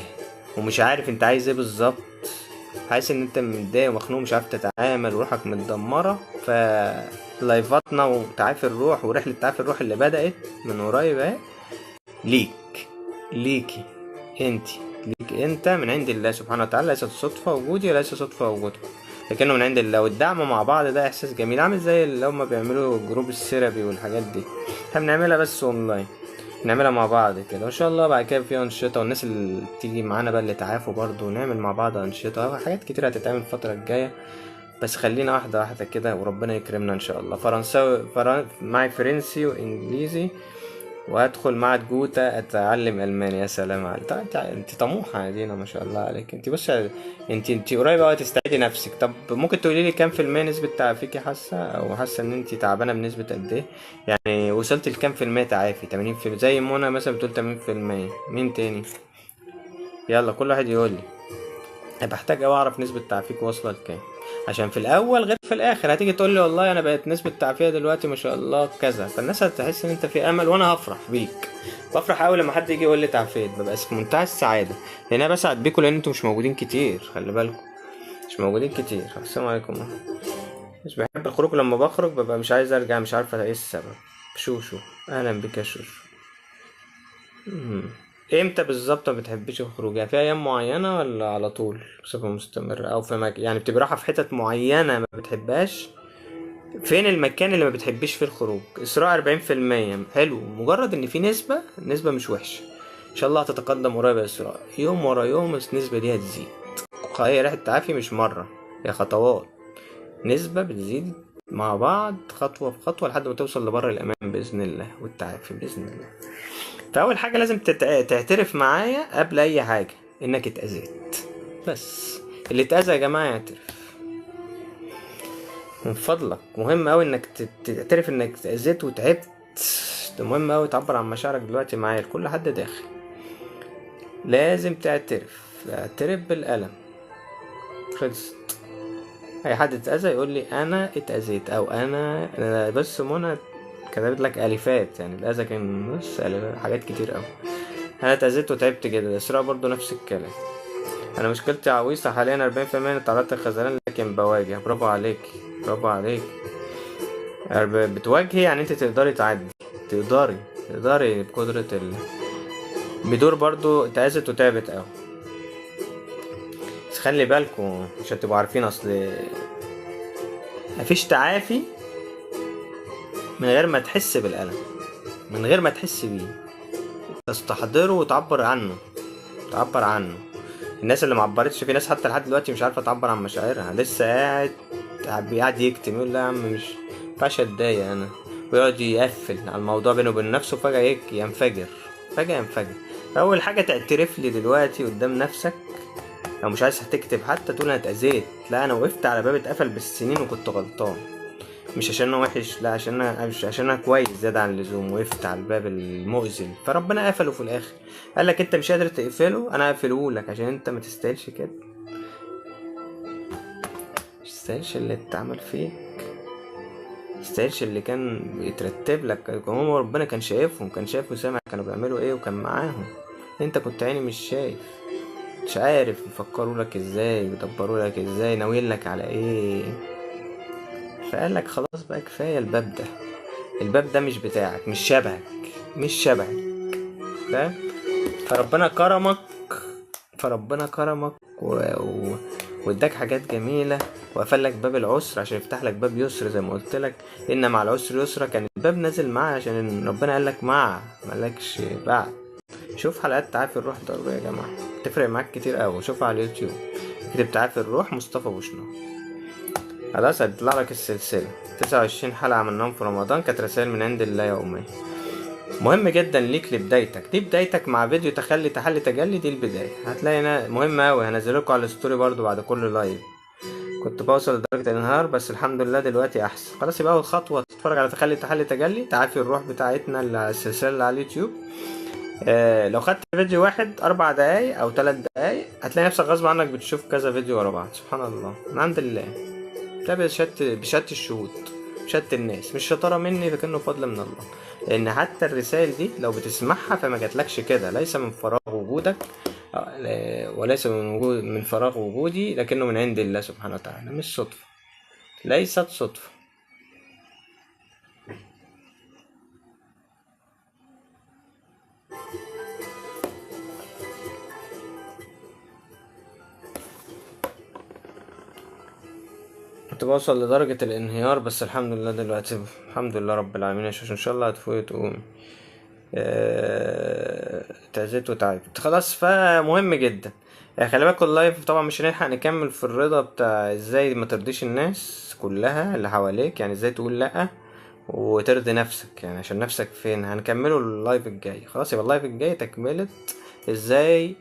ومش عارف انت عايز ايه بالظبط، حاسس ان انت متضايق ومخنوق مش عارف تتعامل وروحك متدمرة، فلايفاتنا وتعافي الروح ورحلة تعافي الروح اللي بدأت من قريب اهي ليك، ليكي انتي، ليك انت من عند الله سبحانه وتعالى. ليست صدفة وجودي وليس صدفة وجودكم، لكنه من عند الله. والدعم مع بعض ده احساس جميل، عامل زي اللي هما بيعملوا group ال therapy والحاجات دي، احنا بنعملها بس اونلاين، نعملها مع بعض كده. وان شاء الله بعد كده في انشطة، والناس اللي تيجي معانا بقى اللي تعافوا برضو نعمل مع بعض انشطة، حاجات كتير هتتعمل الفترة الجاية، بس خلينا واحدة واحدة كده وربنا يكرمنا ان شاء الله. فرنساوي، معي فرنسي وانجليزي، وهدخل معهد جوتا اتعلم الماني. يا سلام عليك. طب انت طموحه يا دينا ما شاء الله عليك. انت بصي، انت قريبه قوي تستعيدي نفسك. طب ممكن تقولي لي كام في المية نسبه تعافيكي حاسه، او حاسه ان انت تعبانة بنسبة قد ايه؟ يعني وصلت لكام في المية تعافي؟ 80%، زي منى مثلا بتقول 80%. مين تاني؟ يلا كل واحد يقول لي. انا بحتاج اوي اعرف نسبه تعافيك واصله لكام، عشان في الاول غير في الاخر. هتيجي تقول لي والله انا بقت نسبه تعافيه دلوقتي ما شاء الله كذا، فالناس هتحس ان انت في امل، وانا هفرح بيك. بفرح قوي لما حد يجي يقول لي تعافيت، ببقى في منتهى السعادة، لان انا بسعد بيكم، لان انتوا مش موجودين كتير، خلي بالكم مش موجودين كتير. السلام عليكم. مش بحب الخروج، لما بخرج ببقى مش عايز ارجع، مش عارفه ايه السبب. شوشو اهلا بك يا شوشو. امتى بالظبط ما بتحبيش الخروج؟ يعني في ايام معينة ولا على طول بصفة مستمرة؟ او في يعني بتبقي رايحة في حتت معينة ما بتحبهاش؟ فين المكان اللي ما بتحبيش فيه الخروج؟ اسراء 40%، حلو. مجرد ان في نسبه مش وحشة، ان شاء الله هتتقدم قريب يا اسراء، يوم ورا يوم النسبة دي هتزيد. هي ريحه تعافي مش مرة، هي خطوات، نسبه بتزيد مع بعض خطوة بخطوة لحد ما توصل لبر الامان باذن الله، والتعافي باذن الله. فأول حاجة لازم تعترف معايا قبل أي حاجة إنك اتأذيت، بس اللي اتأذى يا جماعة يعترف من فضلك. مهم أوي إنك تعترف إنك اتأذيت وتعبت، ده مهم أوي تعبر عن مشاعرك دلوقتي معايا لكل حد داخل. لازم تعترف، اعترف بالألم، خلصت. أي حد اتأذى يقول لي أنا اتأذيت، أو أنا بس منى كتبت لك ألفات، يعني الأذى كان بص حاجات كتير أوي. أنا اتأذيت وتعبت جدا. إسراء برضو نفس الكلام. أنا مشكلتي عويصة حاليا 40% تعرضت للخذلان لكن بواجه. برافو عليك، برافو عليك. بتواجهي يعني أنت تقدري تعدي، تقدري بقدرة الله. بدور برضو اتأذت وتعبت أوي، بس خلي بالكم عشان تبقوا عارفين، أصل مفيش تعافي من غير ما تحس بالألم، من غير ما تحس بيه، تستحضره وتعبر عنه، تعبر عنه. الناس اللي معبرتش، في ناس حتى لحد دلوقتي مش عارفة تعبر عن مشاعرها، لسه قاعد يكتم، يقول لا يا عم مش مينفعش اتضايق انا، ويقعد يقفل على الموضوع بينه وبين نفسه، فجأة ينفجر، فجأة ينفجر. فأول حاجة تعترف لي دلوقتي قدام نفسك، لو مش عايز هتكتب حتى تقول انا اتأذيت، لا انا وقفت على باب اتقفل بالسنين وكنت غلطان، مش عشان انا وحش، لا عشان انا مش عشان انا كويس زيادة عن اللزوم، وقفت على الباب المؤذن فربنا قفله في الاخر، قال لك انت مش قادر تقفله انا هقفله لك عشان انت ما تستاهلش كده، مش تستاهلش اللي اتعمل فيك، ما تستاهلش اللي كان بيترتب لك. هو ربنا كان شايفهم، كان شايف وسامع كانوا بيعملوا ايه وكان معاهم، انت كنت عيني مش شايف، مش عارف يفكروا لك ازاي، يدبروا لك ازاي، ناويين لك على ايه. فقال لك خلاص بقى كفاية، الباب ده، الباب ده مش بتاعك، مش شبهك، مش شبهك، فاهم؟ فربنا كرمك، فربنا كرمك واداك حاجات جميلة، وقفل لك باب العسر عشان يفتح لك باب يسر، زي ما قلت لك ان مع العسر يسرا. كان الباب نازل معاه عشان ربنا قال لك مع، مالكش بعد. شوف حلقات تعافي الروح ضروري يا جماعة، تفرق معاك كتير قوي، شوفها على اليوتيوب، اكتب تعافي الروح مصطفى بوشناق. خلاص هتطلع لك السلسلة 29 حلقة عملناهم في رمضان، كانت رسائل من عند الله يومية. مهم جدا ليك لبدايتك، دي بدايتك مع فيديو تخلي تحلي تجلي، دي البداية. هتلاقي هنا مهم أوي، هنزلكوا على ال story برضو بعد كل live. كنت بوصل لدرجة الانهيار بس الحمد لله دلوقتي أحسن. خلاص يبقى أول خطوة تتفرج على تخلي تحلي تجلي، تعافي الروح بتاعتنا اللي على السلسلة اللي على اليوتيوب. لو خدت فيديو واحد 4 دقايق أو 3 دقايق هتلاقي نفسك غصب عنك بتشوف كذا فيديو ورا بعض. سبحان الله، من عند الله. ده بشت الشهود، بشت الناس، مش شطارة مني لكنه فضل من الله. لأن حتى الرسائل دي لو بتسمعها فما جاتلكش كده، ليس من فراغ وجودك وليس من فراغ وجودي، لكنه من عند الله سبحانه وتعالى. مش صدفة، ليست صدفة. كنت بوصل لدرجة الانهيار بس الحمد لله دلوقتي، الحمد لله رب العالمين يا شاشة، ان شاء الله هتفوق تقوم. تعزيت وتعبت خلاص. فمهم جدا خلي بالكوا ال live طبعا مش هنلحق نكمل في الرضا بتاع ازاي ما ترضيش الناس كلها اللي حواليك، يعني ازاي تقول لأ وترضي نفسك، يعني عشان نفسك فين. هنكمله ال live الجاي. خلاص يبقى ال live الجاي تكملة ازاي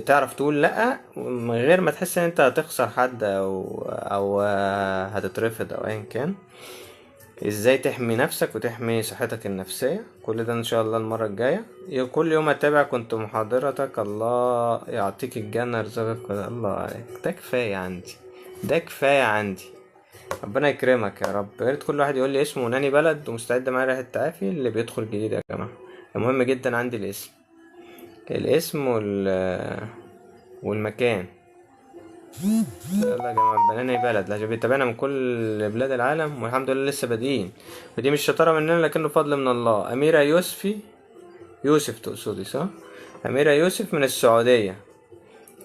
تعرف تقول لأ من غير ما تحس ان انت هتخسر حد او هتترفض او ايا كان. ازاي تحمي نفسك وتحمي صحتك النفسية، كل ده ان شاء الله المرة الجاية. كل يوم اتابع كنت محاضرتك، الله يعطيك الجنة يرزقك. الله عليك، ده كفاية عندي، ده كفاية عندي. ربنا يكرمك يا رب. يا ريت كل واحد يقول لي اسمه وناني بلد ومستعد معايا ريحة تعافي اللي بيدخل جديد يا جماعة. المهم جدا عندي الاسم، الاسم والمكان. يلا يا جماعة بناني بلد، عشان بيتابعنا من كل بلاد العالم والحمد لله لسه بادئين، ودي مش شطارة مننا لكنه فضل من الله. أميرة يوسف تقصدي صح؟ أميرة يوسف من السعودية.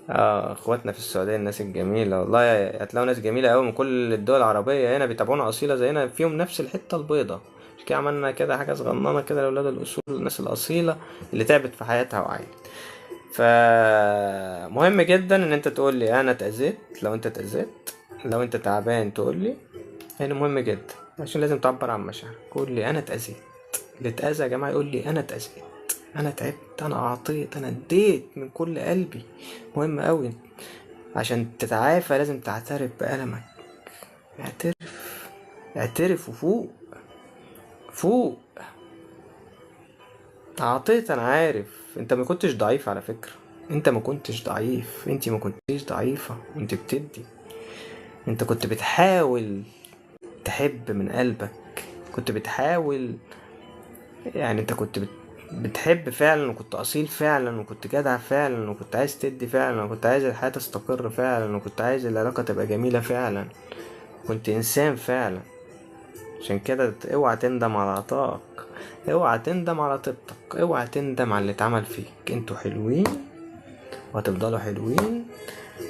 اخواتنا في السعودية الناس الجميلة والله، هتلاقوا ناس جميلة أوي من كل الدول العربية هنا بيتابعونا أصيلة زينا، فيهم نفس الحتة البيضة. مش كده عملنا كده حاجة صغننة كده لأولاد الأصول، الناس الأصيلة اللي تعبت في حياتها وعايشة. فمهم جدا ان انت تقول لي انا اتأذيت، لو انت اتأذيت، لو انت تعبان تقول لي، يعني مهم جدا عشان لازم تعبر عن مشاعرك. قول لي انا اتأذيت. اللي اتأذى يا جماعة يقول لي انا اتأذيت، انا تعبت، انا اعطيت، انا اديت من كل قلبي. مهم قوي عشان تتعافى لازم تعترف بألمك. اعترف، اعترف وفوق، فوق. اعطيت، انا عارف انت ما كنتش ضعيف على فكرة، انت ما كنتش ضعيف، انت ما كنتيش ضعيفة وانت بتدي، انت كنت بتحاول تحب من قلبك، كنت بتحاول، يعني انت كنت بتحب فعلا، وكنت اصيل فعلا، وكنت جدع فعلا، وكنت عايز تدي فعلا، وكنت عايز الحياة تستقر فعلا، وكنت عايز العلاقة تبقى جميلة فعلا، كنت انسان فعلا. عشان كده اوعى تندم على عطائك، اوعى تندم على طيبتك، اوعى تندم على اللي اتعمل فيك. انتوا حلوين وهتفضلوا حلوين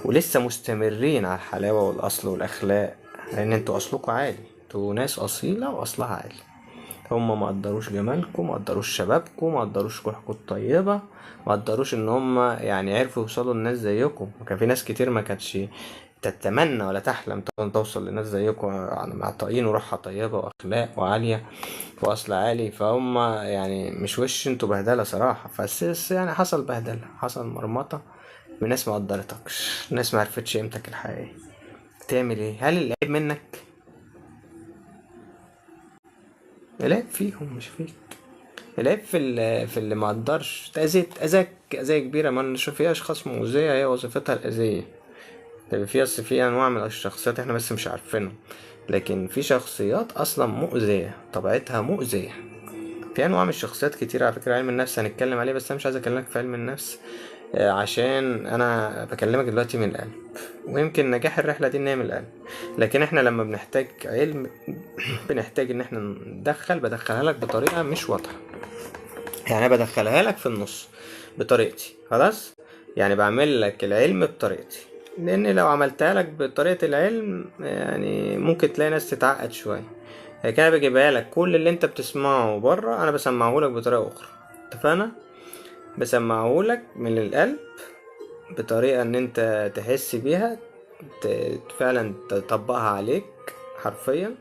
ولسه مستمرين على الحلاوة والأصل والأخلاق، لأن انتوا أصلكوا عالي، انتوا ناس أصيلة وأصلها عالي. هما ما قدروش جمالكم، ما قدروش شبابكم، ما قدروش روحكم الطيبة، ما قدروش ان هما يعني عرفوا يوصلوا لناس زيكم. وكان في ناس كتير ما كانتش تتمنى ولا تحلم توصل لناس زيكم، معطائين وروحها طيبة وأخلاق وعالية وأصل عالي. فهم يعني مش وش انتوا بهدلة صراحة، بس يعني حصل بهدلة، حصل مرمطة من ناس ما قدرتكش، ناس ما عرفتش قيمتك الحقيقية. تعمل ايه؟ هل العيب منك؟ العيب فيهم مش فيك، العيب في اللي ما قدرش. تأذيت، أذاك أذية كبيرة. ما نشوف فيها أشخاص مؤذية هي وظيفتها الأذية. طيب في أصل في أنواع من الشخصيات إحنا بس مش عارفينهم، لكن في شخصيات أصلا مؤذية، طبيعتها مؤذية. في أنواع من الشخصيات كتير على فكرة، علم النفس هنتكلم عليه، بس أنا مش عايز أكلمك في علم النفس عشان أنا بكلمك دلوقتي من القلب، ويمكن نجاح الرحلة دي إن هي من القلب. لكن إحنا لما بنحتاج علم بنحتاج إن إحنا ندخل، بدخلها لك بطريقة مش واضحة، يعني أنا بدخلها لك في النص بطريقتي، خلاص؟ يعني بعمل لك العلم بطريقتي، لأن لو عملتها لك بطريقة العلم يعني ممكن تلاقي ناس تتعقد شوية. لكن أنا بجيبها لك كل اللي أنت بتسمعه بره أنا بسمعه لك بطريقة أخرى، اتفقنا؟ بسمعه لك من القلب بطريقة إن أنت تحس بيها، فعلا تطبقها عليك حرفيا.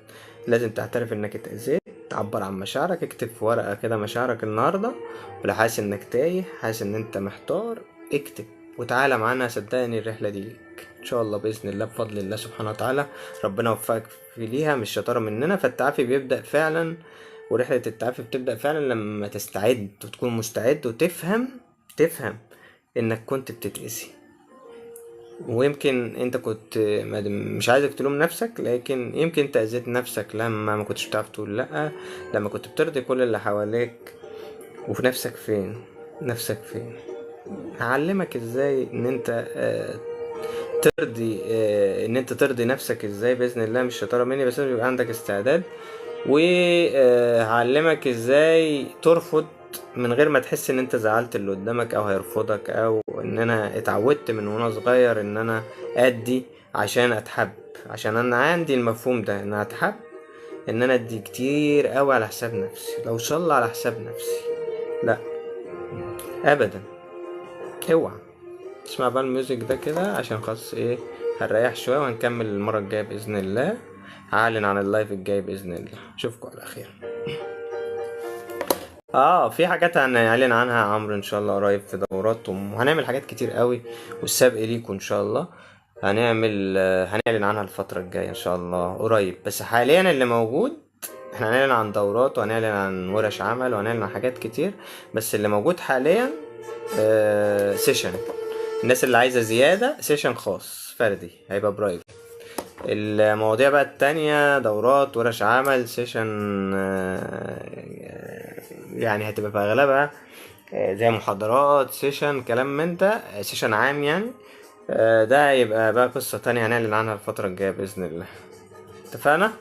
لازم تعترف انك اتأذيت، تعبر عن مشاعرك، اكتب في ورقة كده مشاعرك النهاردة. ولو حاسس انك تايه، حاسس ان انت محتار، اكتب وتعالى معانا، صدقني الرحلة دي ليك ان شاء الله بإذن الله، بفضل الله سبحانه وتعالى ربنا وفقك في ليها، مش شطارة مننا. فالتعافي بيبدأ فعلا، ورحلة التعافي بتبدأ فعلا لما تستعد وتكون مستعد وتفهم، تفهم انك كنت بتتأذي. ويمكن انت كنت مش عايزك تلوم نفسك، لكن يمكن انت اذيت نفسك لما ما كنتش بتعرف تقول لا، لما كنت بترضي كل اللي حواليك. وفي نفسك فين؟ نفسك فين؟ هعلمك ازاي ان انت ترضي، ان انت ترضي نفسك ازاي باذن الله، مش شطاره مني، بس لازم يبقى عندك استعداد. وهعلمك ازاي ترفض من غير ما تحس ان انت زعلت اللي قدامك او هيرفضك، او ان انا اتعودت من وانا صغير ان انا ادي عشان اتحب، عشان انا عندي المفهوم ده ان اتحب، ان انا ادي كتير قوي على حساب نفسي، لو صلى على حساب نفسي، لا ابدا. اوعى اسمع بقى ال music ده كده عشان خلاص ايه، هنريح شويه وهنكمل المره الجايه باذن الله. هعلن عن ال live الجاي باذن الله. اشوفكم على خير. في حاجات هنعلن عنها يا عمرو ان شاء الله قريب في دورات، وهنعمل حاجات كتير قوي، والسبق ليكم ان شاء الله. هنعلن عنها الفترة الجاية ان شاء الله قريب. بس حاليا اللي موجود احنا هنعلن عن دورات، وهنعلن عن ورش عمل، وهنعلن عن حاجات كتير، بس اللي موجود حاليا session. الناس اللي عايزة زيادة session خاص فردي هيبقى private. المواضيع بقى التانية دورات، ورش عمل، session، يعني هتبقى في اغلبها زي محاضرات، session، كلام من ده، session عام يعني. ده هيبقى بقى قصة تانية هنعلن عنها الفترة الجاية بإذن الله. اتفقنا؟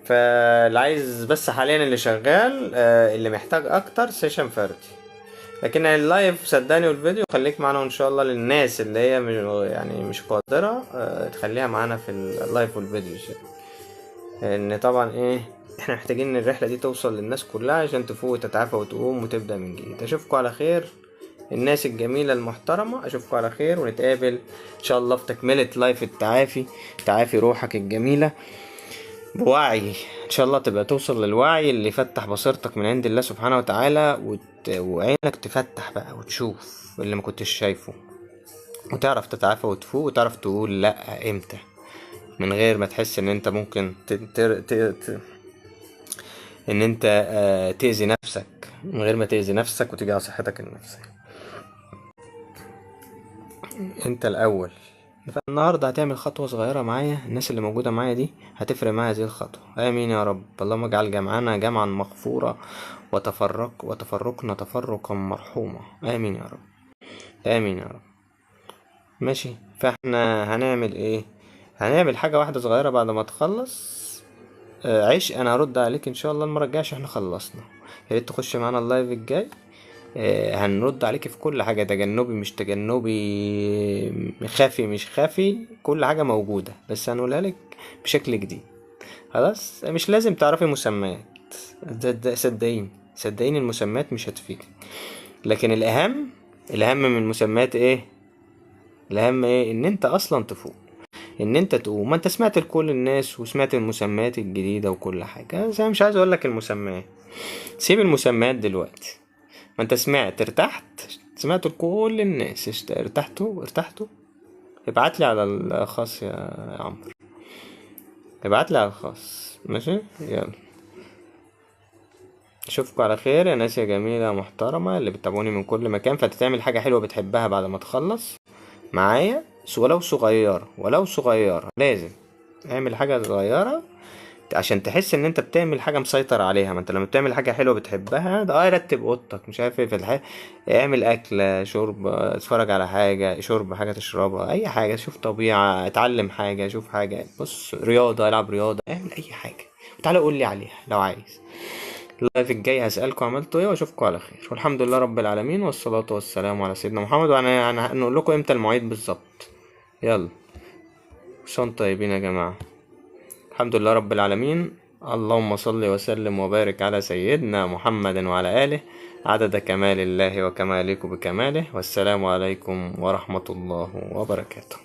فاللي عايز بس حاليا اللي شغال، اللي محتاج اكتر session فردي، لكن ال live صدقني والفيديو خليك معانا ان شاء الله. للناس اللي هي مش قادرة، تخليها معانا في ال live والفيديو، لان طبعا احنا محتاجين ان الرحلة دي توصل للناس كلها عشان تفوق وتتعافى وتقوم وتبدأ من جديد. اشوفكم على خير الناس الجميلة المحترمة، اشوفكم على خير، ونتقابل ان شاء الله في تكملة live التعافي، تعافي روحك الجميلة بوعي ان شاء الله. تبقى توصل للوعي اللي يفتح بصيرتك من عند الله سبحانه وتعالى، وعينك تفتح بقى وتشوف اللي ما كنتش شايفه، وتعرف تتعافى وتفوق، وتعرف تقول لا امتى من غير ما تحس ان انت ممكن ان انت تأذي نفسك، من غير ما تأذي نفسك وتيجي على صحتك النفسية. انت الاول. فالنهارده هتعمل خطوة صغيرة معايا، الناس اللي موجودة معايا دي هتفرق معايا هذه الخطوة. آمين يا رب. اللهم اجعل جمعنا جمعا مغفورا وتفرقنا تفرقا مرحوما. آمين يا رب، آمين يا رب. ماشي. فاحنا هنعمل ايه؟ هنعمل حاجة واحدة صغيرة بعد ما تخلص. عيش، انا هرد عليك ان شاء الله المرة الجاية عشان احنا خلصنا. يا ريت تخش معانا ال live الجاي، هنرد عليك في كل حاجة، تجنبي مش تجنبي، خافي مش خافي، كل حاجة موجودة، بس هنقولها لك بشكل جديد. خلاص، مش لازم تعرفي مسميات، صدقيني المسميات مش هتفيدك، لكن الأهم من المسميات إيه؟ الأهم إيه؟ إن أنت أصلا تفوق، إن أنت تقوم. ما أنت سمعت لكل الناس وسمعت المسميات الجديدة وكل حاجة، بس أنا مش عايز أقول لك المسميات، سيب المسميات دلوقتي. ما انت سمعت، ارتحت، سمعت لكل الناس، ارتحتوا؟ ابعتلي على الخاص يا عمرو، ابعتلي على الخاص. ماشي، يلا اشوفكم على خير يا ناس يا جميلة محترمة اللي بتتابعوني من كل مكان. فتعمل حاجة حلوة بتحبها بعد ما تخلص معايا، ولو صغيرة، ولو صغيرة، لازم اعمل حاجة صغيرة عشان تحس ان انت بتعمل حاجة مسيطر عليها. ما انت لما بتعمل حاجة حلوة بتحبها، ده رتب اوضتك، مش عارف ايه في الحياة، اعمل اكلة، شرب، اتفرج على حاجة، شرب حاجة تشربها، اي حاجة، شوف طبيعة، اتعلم حاجة، شوف حاجة، بص رياضة، العب رياضة، اعمل اي حاجة وتعالى قول لي عليها لو عايز. ال live الجاي هسألكم عملتوا ايه، واشوفكم على خير، والحمد لله رب العالمين، والصلاة والسلام على سيدنا محمد. وانا هنقول لكم امتى المواعيد بالظبط. يلا عشان طيبين يا جماعة، الحمد لله رب العالمين، اللهم صل وسلم وبارك على سيدنا محمد وعلى آله، عدد كمال الله وكمالك بكماله، والسلام عليكم ورحمة الله وبركاته.